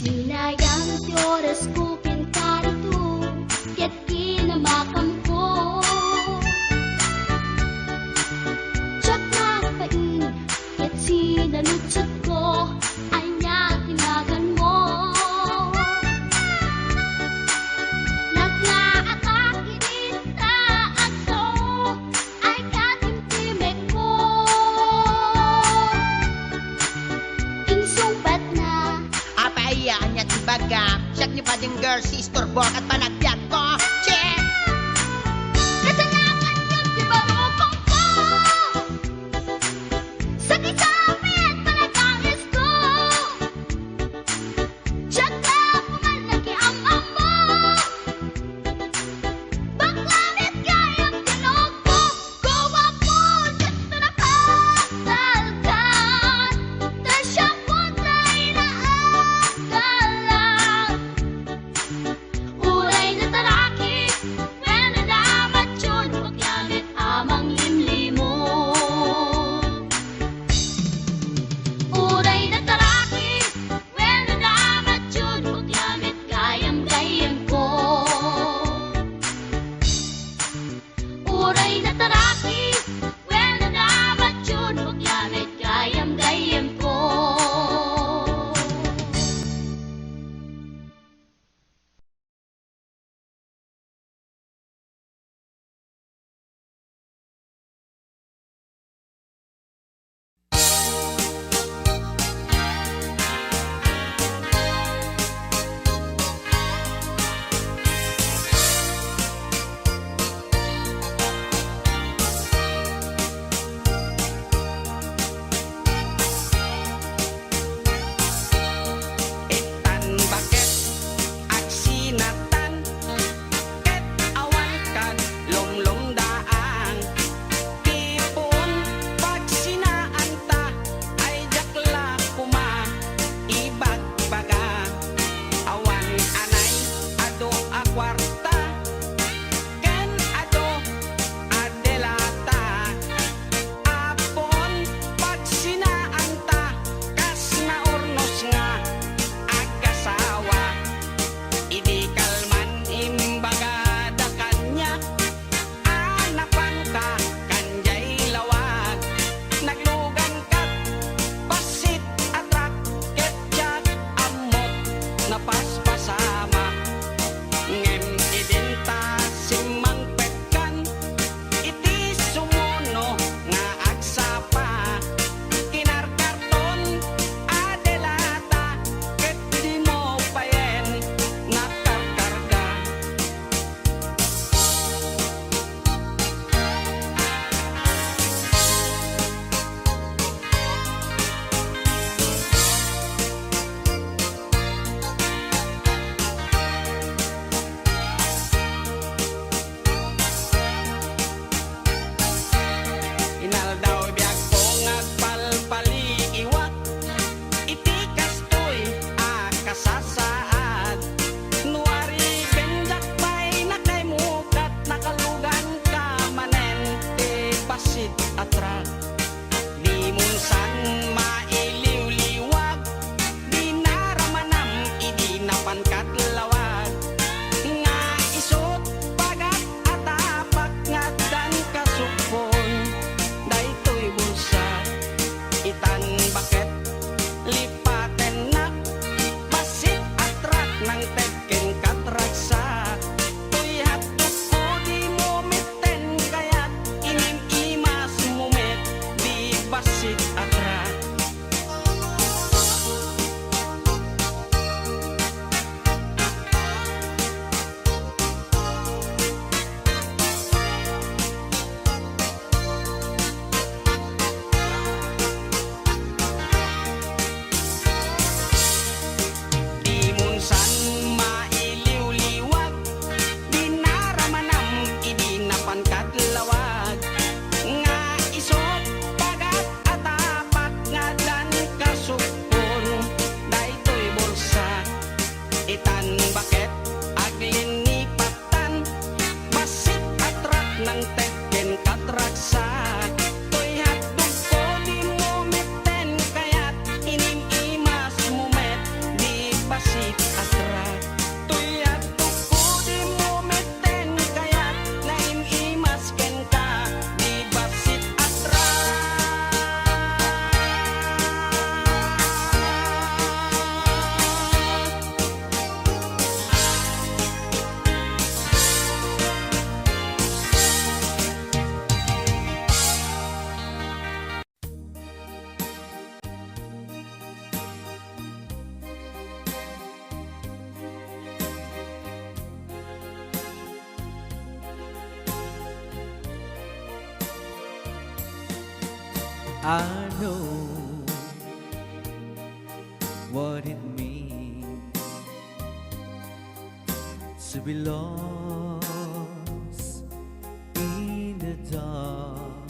Sinayang ti orasko ken karito, ket kinamakamko. Diak nagbain, ket sinaludsodko, ania ti naganmo? Nagngaatak idi ta agso, ay katimtimekko. Insungbatna. Apay, ania ti bagam? Siak ni Bading Girl, si istorbo ket panagbiagko. Che! Kasanakan yun ti barukongko. Sakit-sakit panagangisko. Diak la puman nakiam-ammo. Bakla met gayam ti nokko. Guapo, diak napatalkan. Ta siak pay ti naagalan. Uray nataraki, Paspasama, ngem idinta simmangpetkan iti sumuno nga agsapa. Kinarkarton a delata ket dimo payen nakarkarga. Inaldaw biagko nga agpalpaliiwak iti kastoy a kasasaad. No aripendak pay nakaymo ket nakaluganka manen ti bassit a trak. Dimon san mailiwliwag, dinaramanam idi napankat lawag. Nga isut' pagat a tapak nga addan kasukpon daytoy bulsa. Itan baket lipatennak, bassit a trak nangted ken katragsak. Toy hatdokko dimo metten kayat, inim-imasmo met di bassit a trak. Dimon san mailiwliwag, dinaramanam idi napankat lawag. Nga isut' pagat a tapak nga addan kasukpon daytoy bulsa. Itan baket aglinipattan, bassit a trak nangted ken katragsak. Toy hatdokko dimo metten kayat, inim-imasmo met di bassit a trak. Toy hatdokko dimo metten kayat, naim-imas kenka di bassit a trak. I know what it means to be lost in the dark.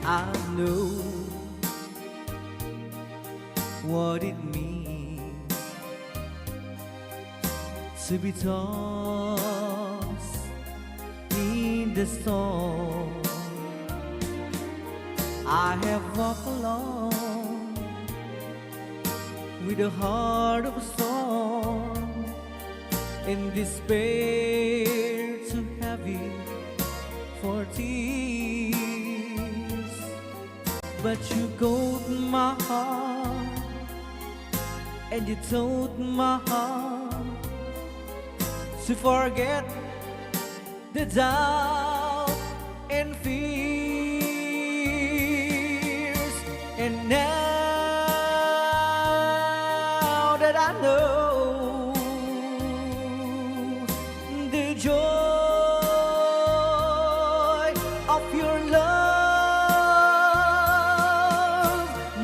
I know what it means to be tossed in the storm. I have walked alone with a heart of stone and despair too heavy for tears. But you caught my heart and you told my heart to forget the doubt and fears. And now that I know the joy of your love,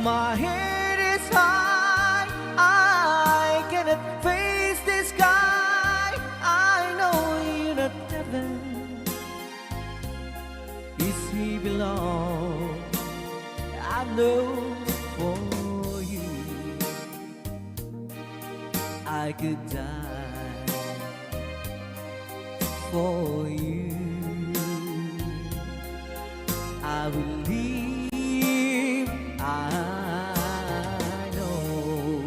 my head is high. I cannot face the sky. I know you're not heaven. Is he belong? I know for you. I could die for you. I will live, I know.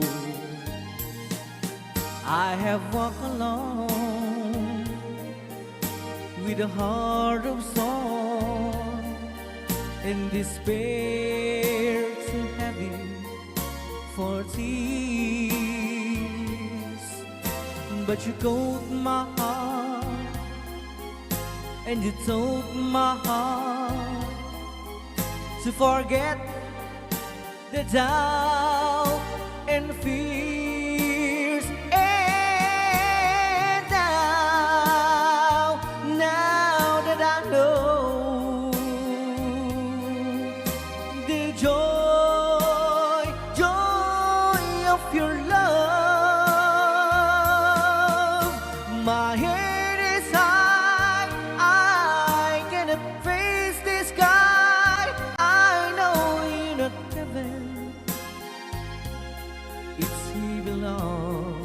I have walked alone with a heart of stone and despair too heavy for tears. But you caught my heart, and you told my heart to forget the doubt and fears. And now, now that I know the joy, joy of your love, my head is high. I cannot face the sky. I know you're not heaven. It's heaven all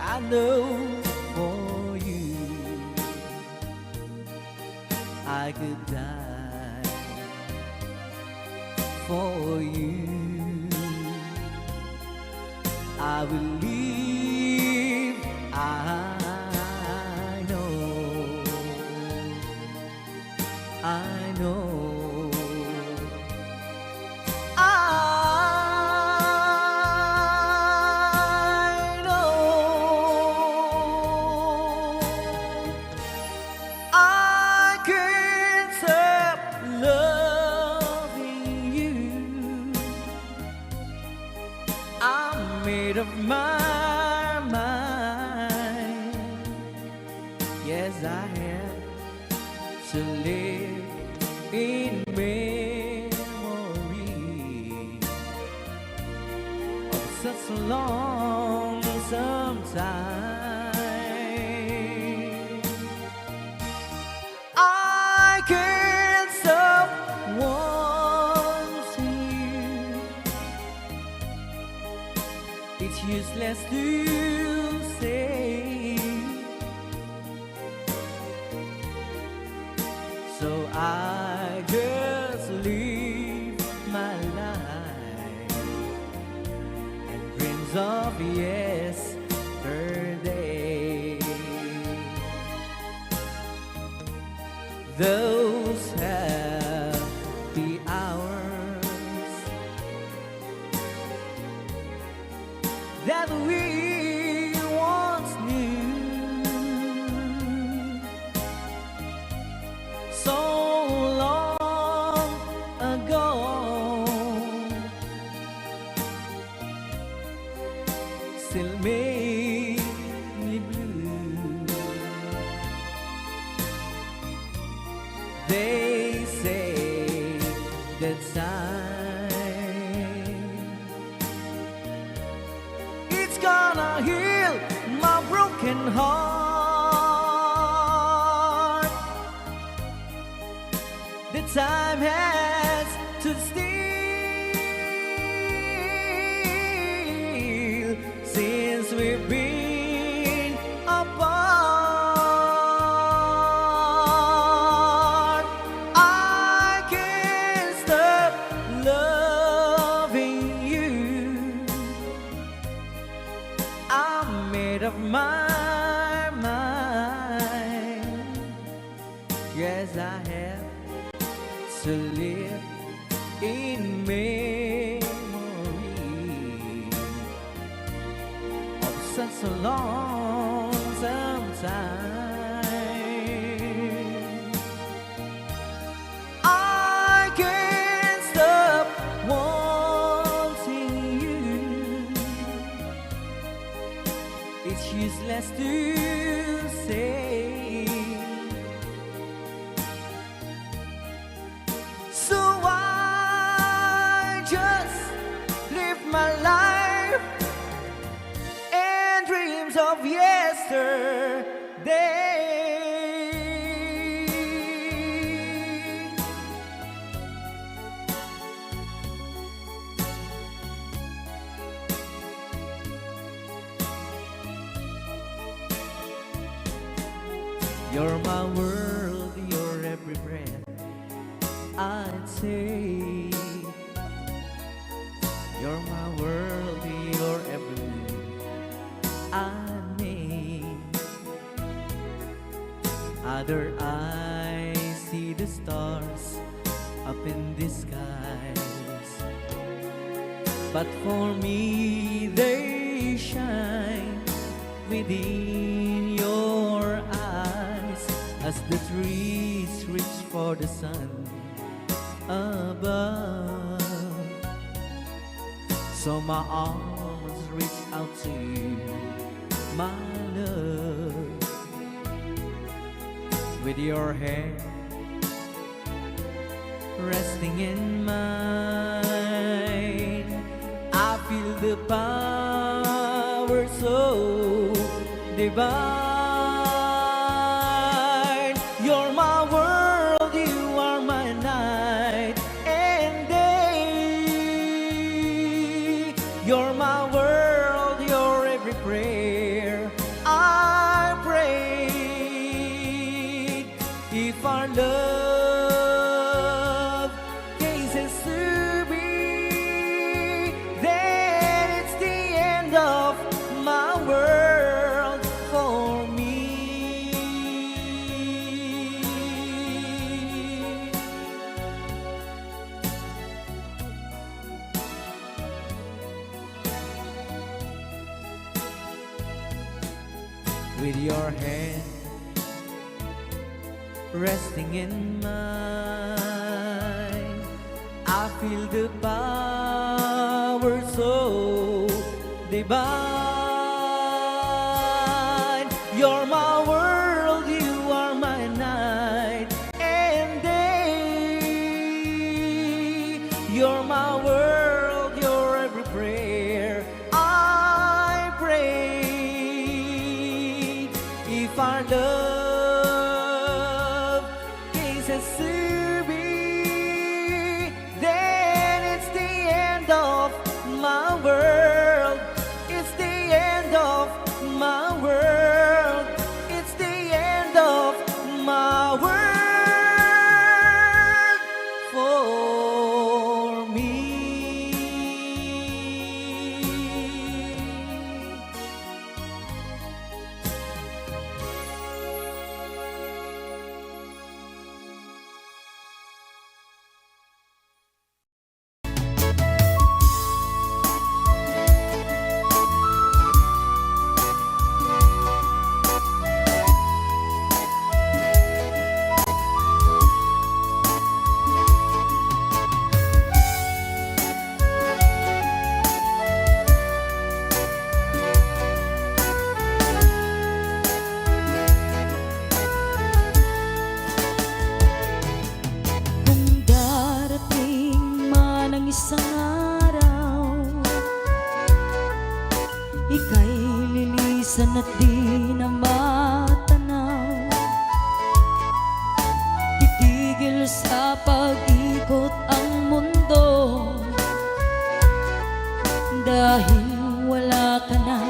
I know for you. I could die for you. I will live, I know, I know, I know. I can't stop loving you. I made up my mind. Yes, I have to live in memory of such a long, some time. I can't stop wanting you. It's useless to say. So I just live my life and dreams of yesterday. Those happy hours that we once knew so long ago still make me blue. They say that time it's gonna heal my broken heart. The time has stood still since we've been apart. I can't stop loving you. I made up my mind. Yes, I have to live in memory of such a long, some time. I can't stop wanting you. It's useless to say. So I just live my life and dreams of yesterday. You're my world, you're every breath I'd say. You're my world, you're every move I make. Other eyes see the stars up in the skies, but for me they shine within your eyes as the trees reach for the sun above. So my arms reach out to you, my love, with your hand resting in mine. I feel the power so divine. You're my world, you are my night and day. You're my world, you're every prayer I pray. If our love ceases to be, then it's the end of my world for me. With your hand resting in mine, I feel the power so divine. You're my world, you are my night and day. You're my world, you're every prayer I pray. If our love ceases to be, then it's the end of my world. It's the end of my world. It's the end of my world for me. Kung darating man ang isang araw, ika'y lilisan at di na matanaw. Titigil sa pag-ikot ang mundo dahil wala ka na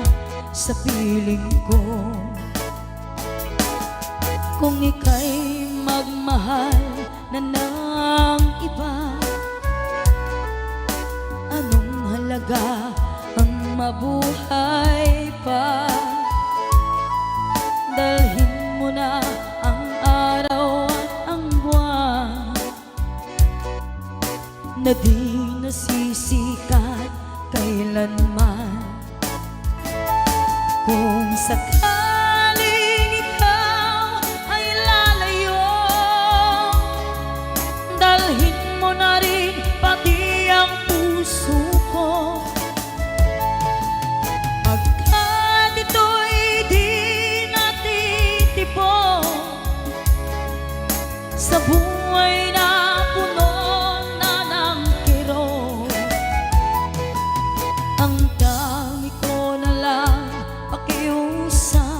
sa piling ko. Kung ika'y magmahal na ng iba, anong halaga ang mabuhay pa? Dalhin mo na ang araw at ang buwan na di nasisikat kailanman. Kung sakaling ikaw ay lalayo, dalhin mo na rin pati ang puso ko. Pagkat ito'y di natitipon sa buhay na puno na ng kirot. Ang tangi ko na lang pakiusap,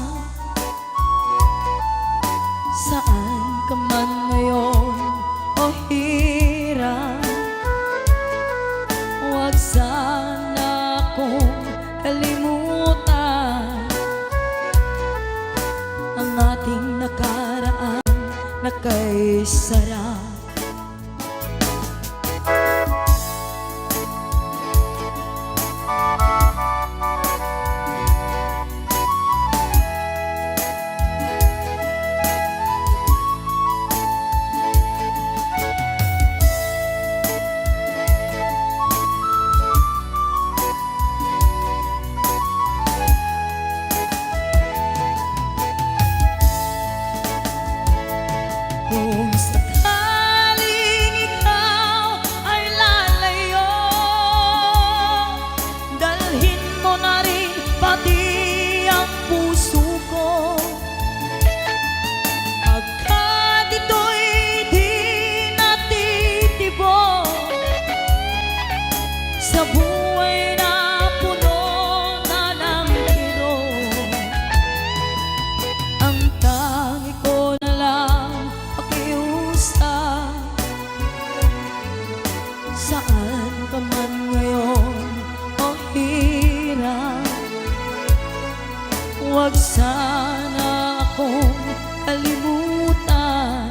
Huwag sana akong kalimutan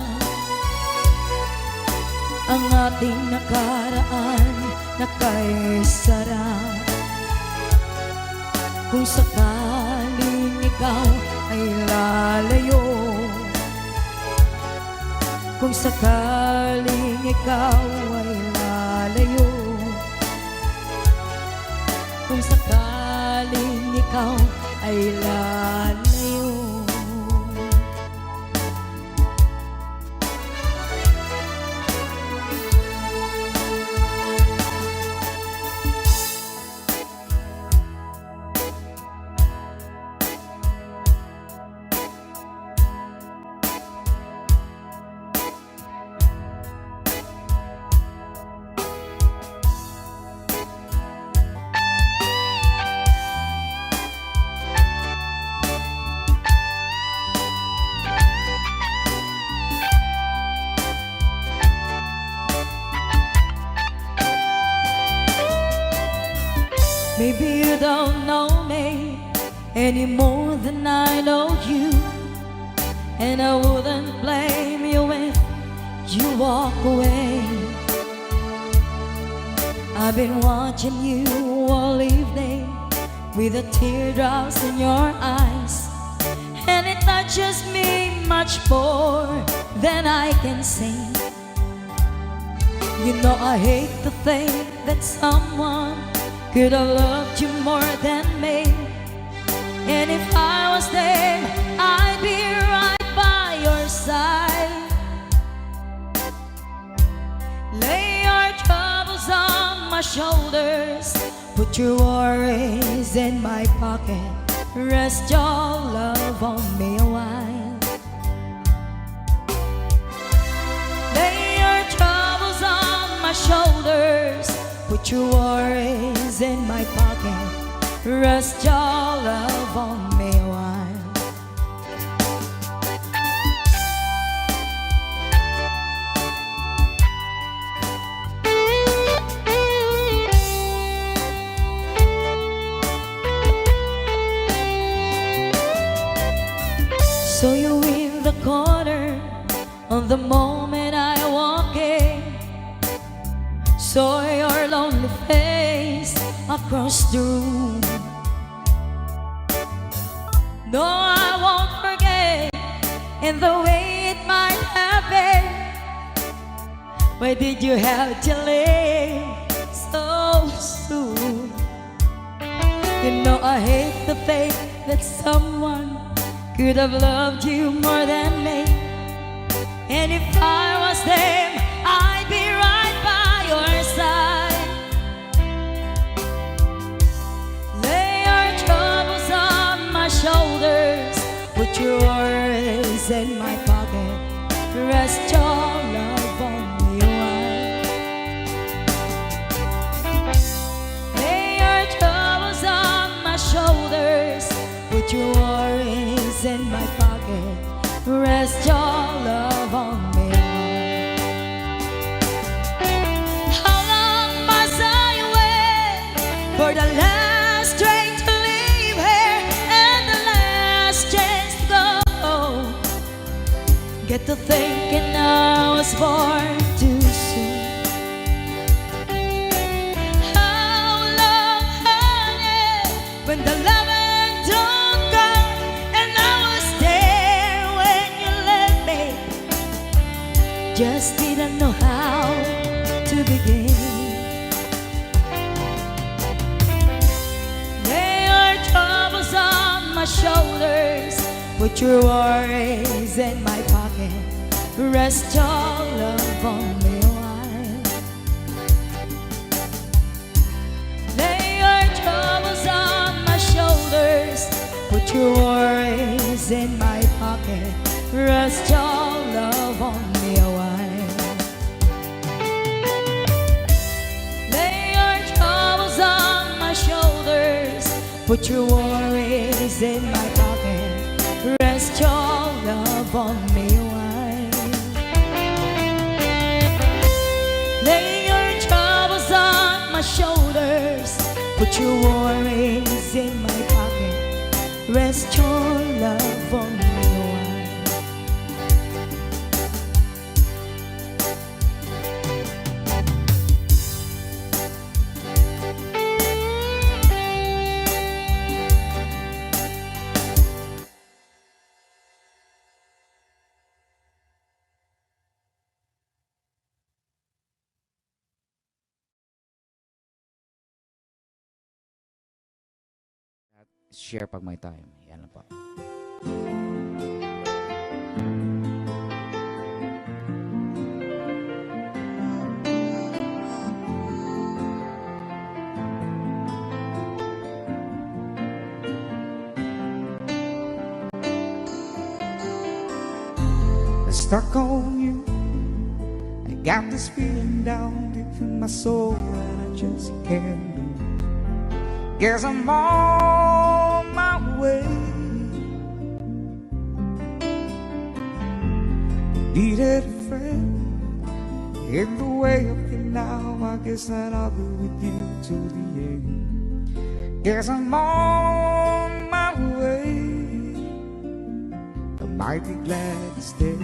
ang ating nakaraan na kaisara. Kung sakaling ikaw ay lalayo, kung sakaling ikaw ay lalayo, kung sakaling ikaw ay lalayo. Maybe you don't know me any more than I know you, and I wouldn't blame you if you walk away. I've been watching you all evening with the teardrops in your eyes, and it touches me much more than I can say. You know I hate to think that someone could have loved you more than me. And if I was them, I'd be right by your side. Lay your troubles on my shoulders, put your worries in my pocket. Rest your love on me a while. Lay your troubles on my shoulders, put your worries in my pocket. Rest your love on me a while. Saw you in the corner on the moment I walk in. Saw your lonely face across the room. No, I won't forget in the way it might have been. Why did you have to leave so soon? You know I hate to think that someone could have loved you more than me. And if I was them, I'd be right by your side. Lay your troubles on my shoulders, put your worries in my pocket. Rest your love on me a while. Lay your troubles on my shoulders, put your worries in my pocket. Rest your love on me. How long must I wait for the last train to leave here and the last chance to go? Get to thinking I was born too soon. How long, honey, when the loving don't come, and I was there when you left me. Just didn't know how to begin. Lay your troubles on my shoulders, put your worries in my pocket. Rest your love on me a while. Lay your troubles on my shoulders, put your worries in my pocket. Rest your love on me a while. Lay your troubles on my shoulders, put your worries in my pocket. Rest your love on me a while. Lay your troubles on my shoulders, put your worries in my pocket. Rest your love on me. Share pag may time. Yan lang po. Stuck on you. I got this feeling down deep in my soul and I just can't lose. Guess I'm on my way. Needed a friend in the way of you now. I guess that I'll be with you to the end. Guess I'm on my way. I might be glad to stay.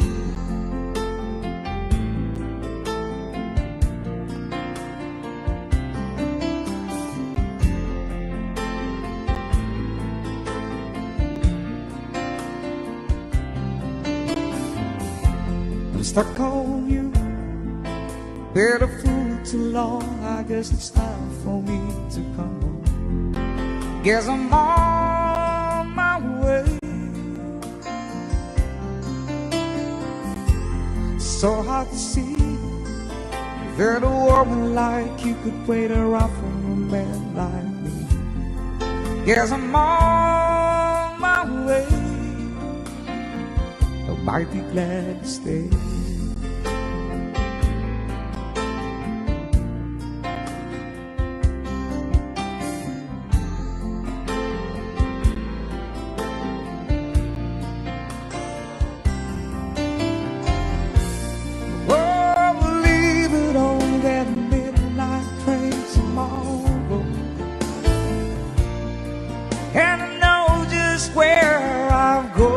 I'm stuck on you. Been a fool too long. I guess it's time for me to come home. Guess I'm on my way. So hard to see that a woman like you could wait around for a man like me. Guess I'm on my way. I might be glad to stay. Oh, we'll leave it on that midnight train tomorrow. And I know just where I'm going.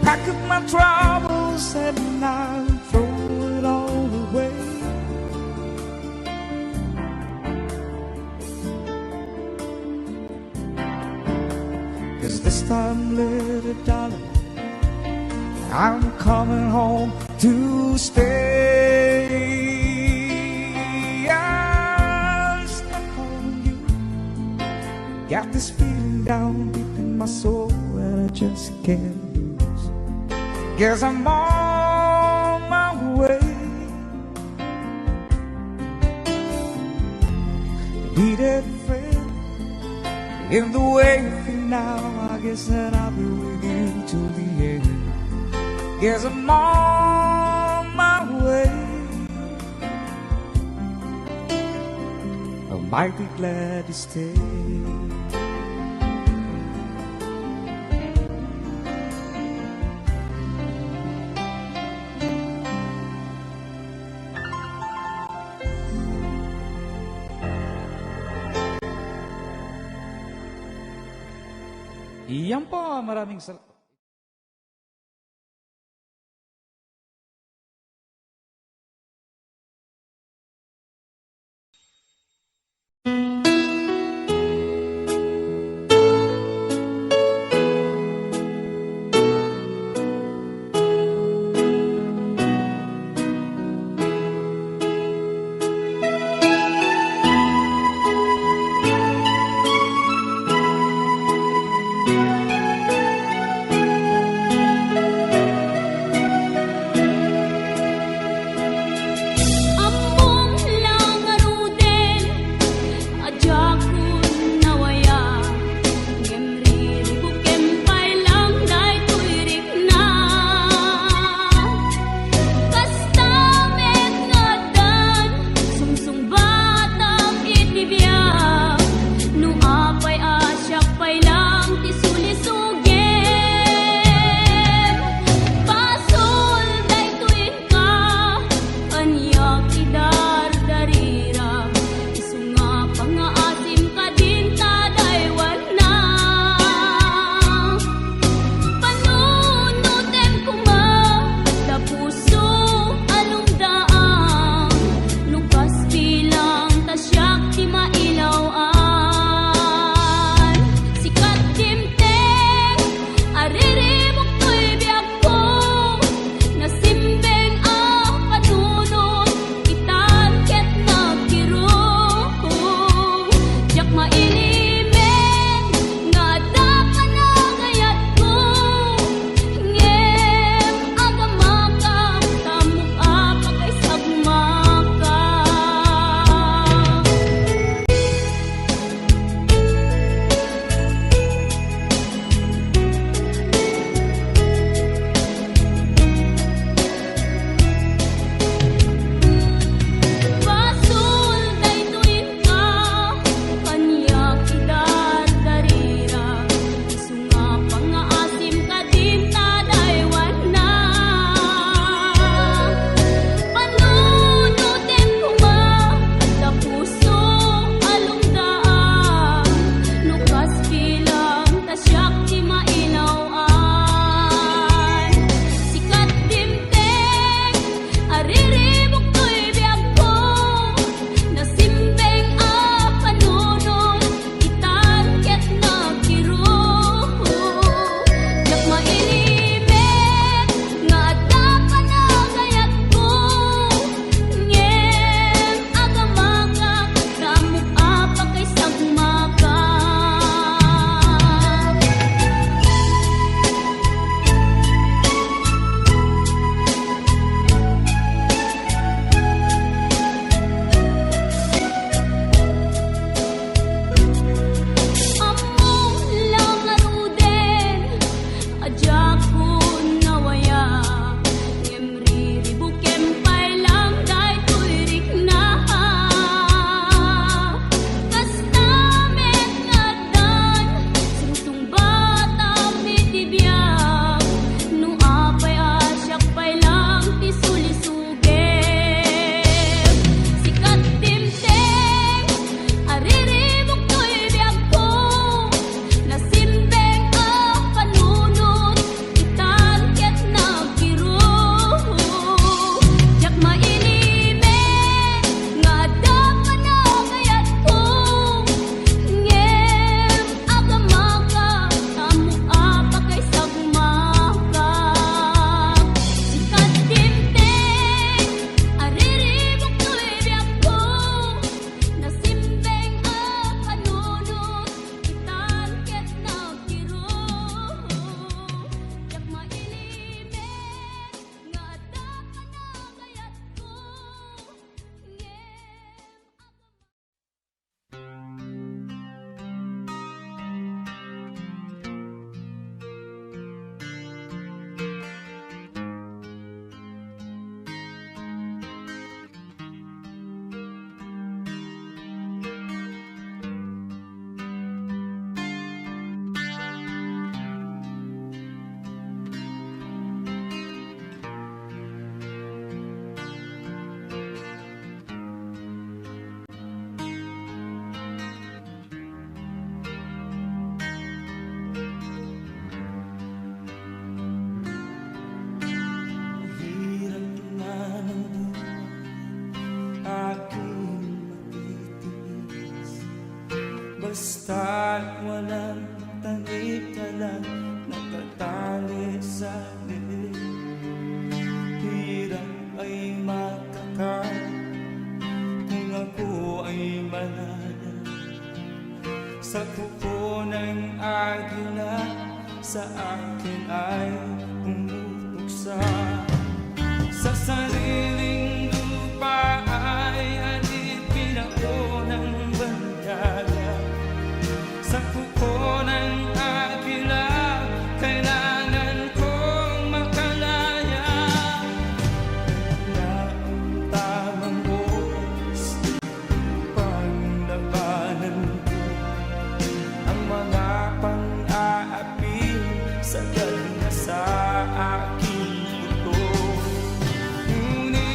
Pack up my troubles and I'll throw it all away. 'Cause this time, little darling, I'm coming home to stay. I'm stuck on you. Got this feeling down deep in my soul and I just can't lose. Guess I'm on my way. Needed a friend in the way of you now. I guess that I'll be with you till the end. Guess I'm on my way. I might be glad to stay. Iyan po, maraming sal- Basta't walang talikala, nakatali sa liig. Hirap ay makakain kung ako ay malaya. Sa kuko ng agila, sa akin ay pumupuksa. Sa sariling lupa ay alipin ako ng bandaya. Sa kuko ng agila, kailangan kong makalaya. Kaya ang tamang oras upang labanan ko ang mga pang-aapi, sagad na sa aking buto. Ngunit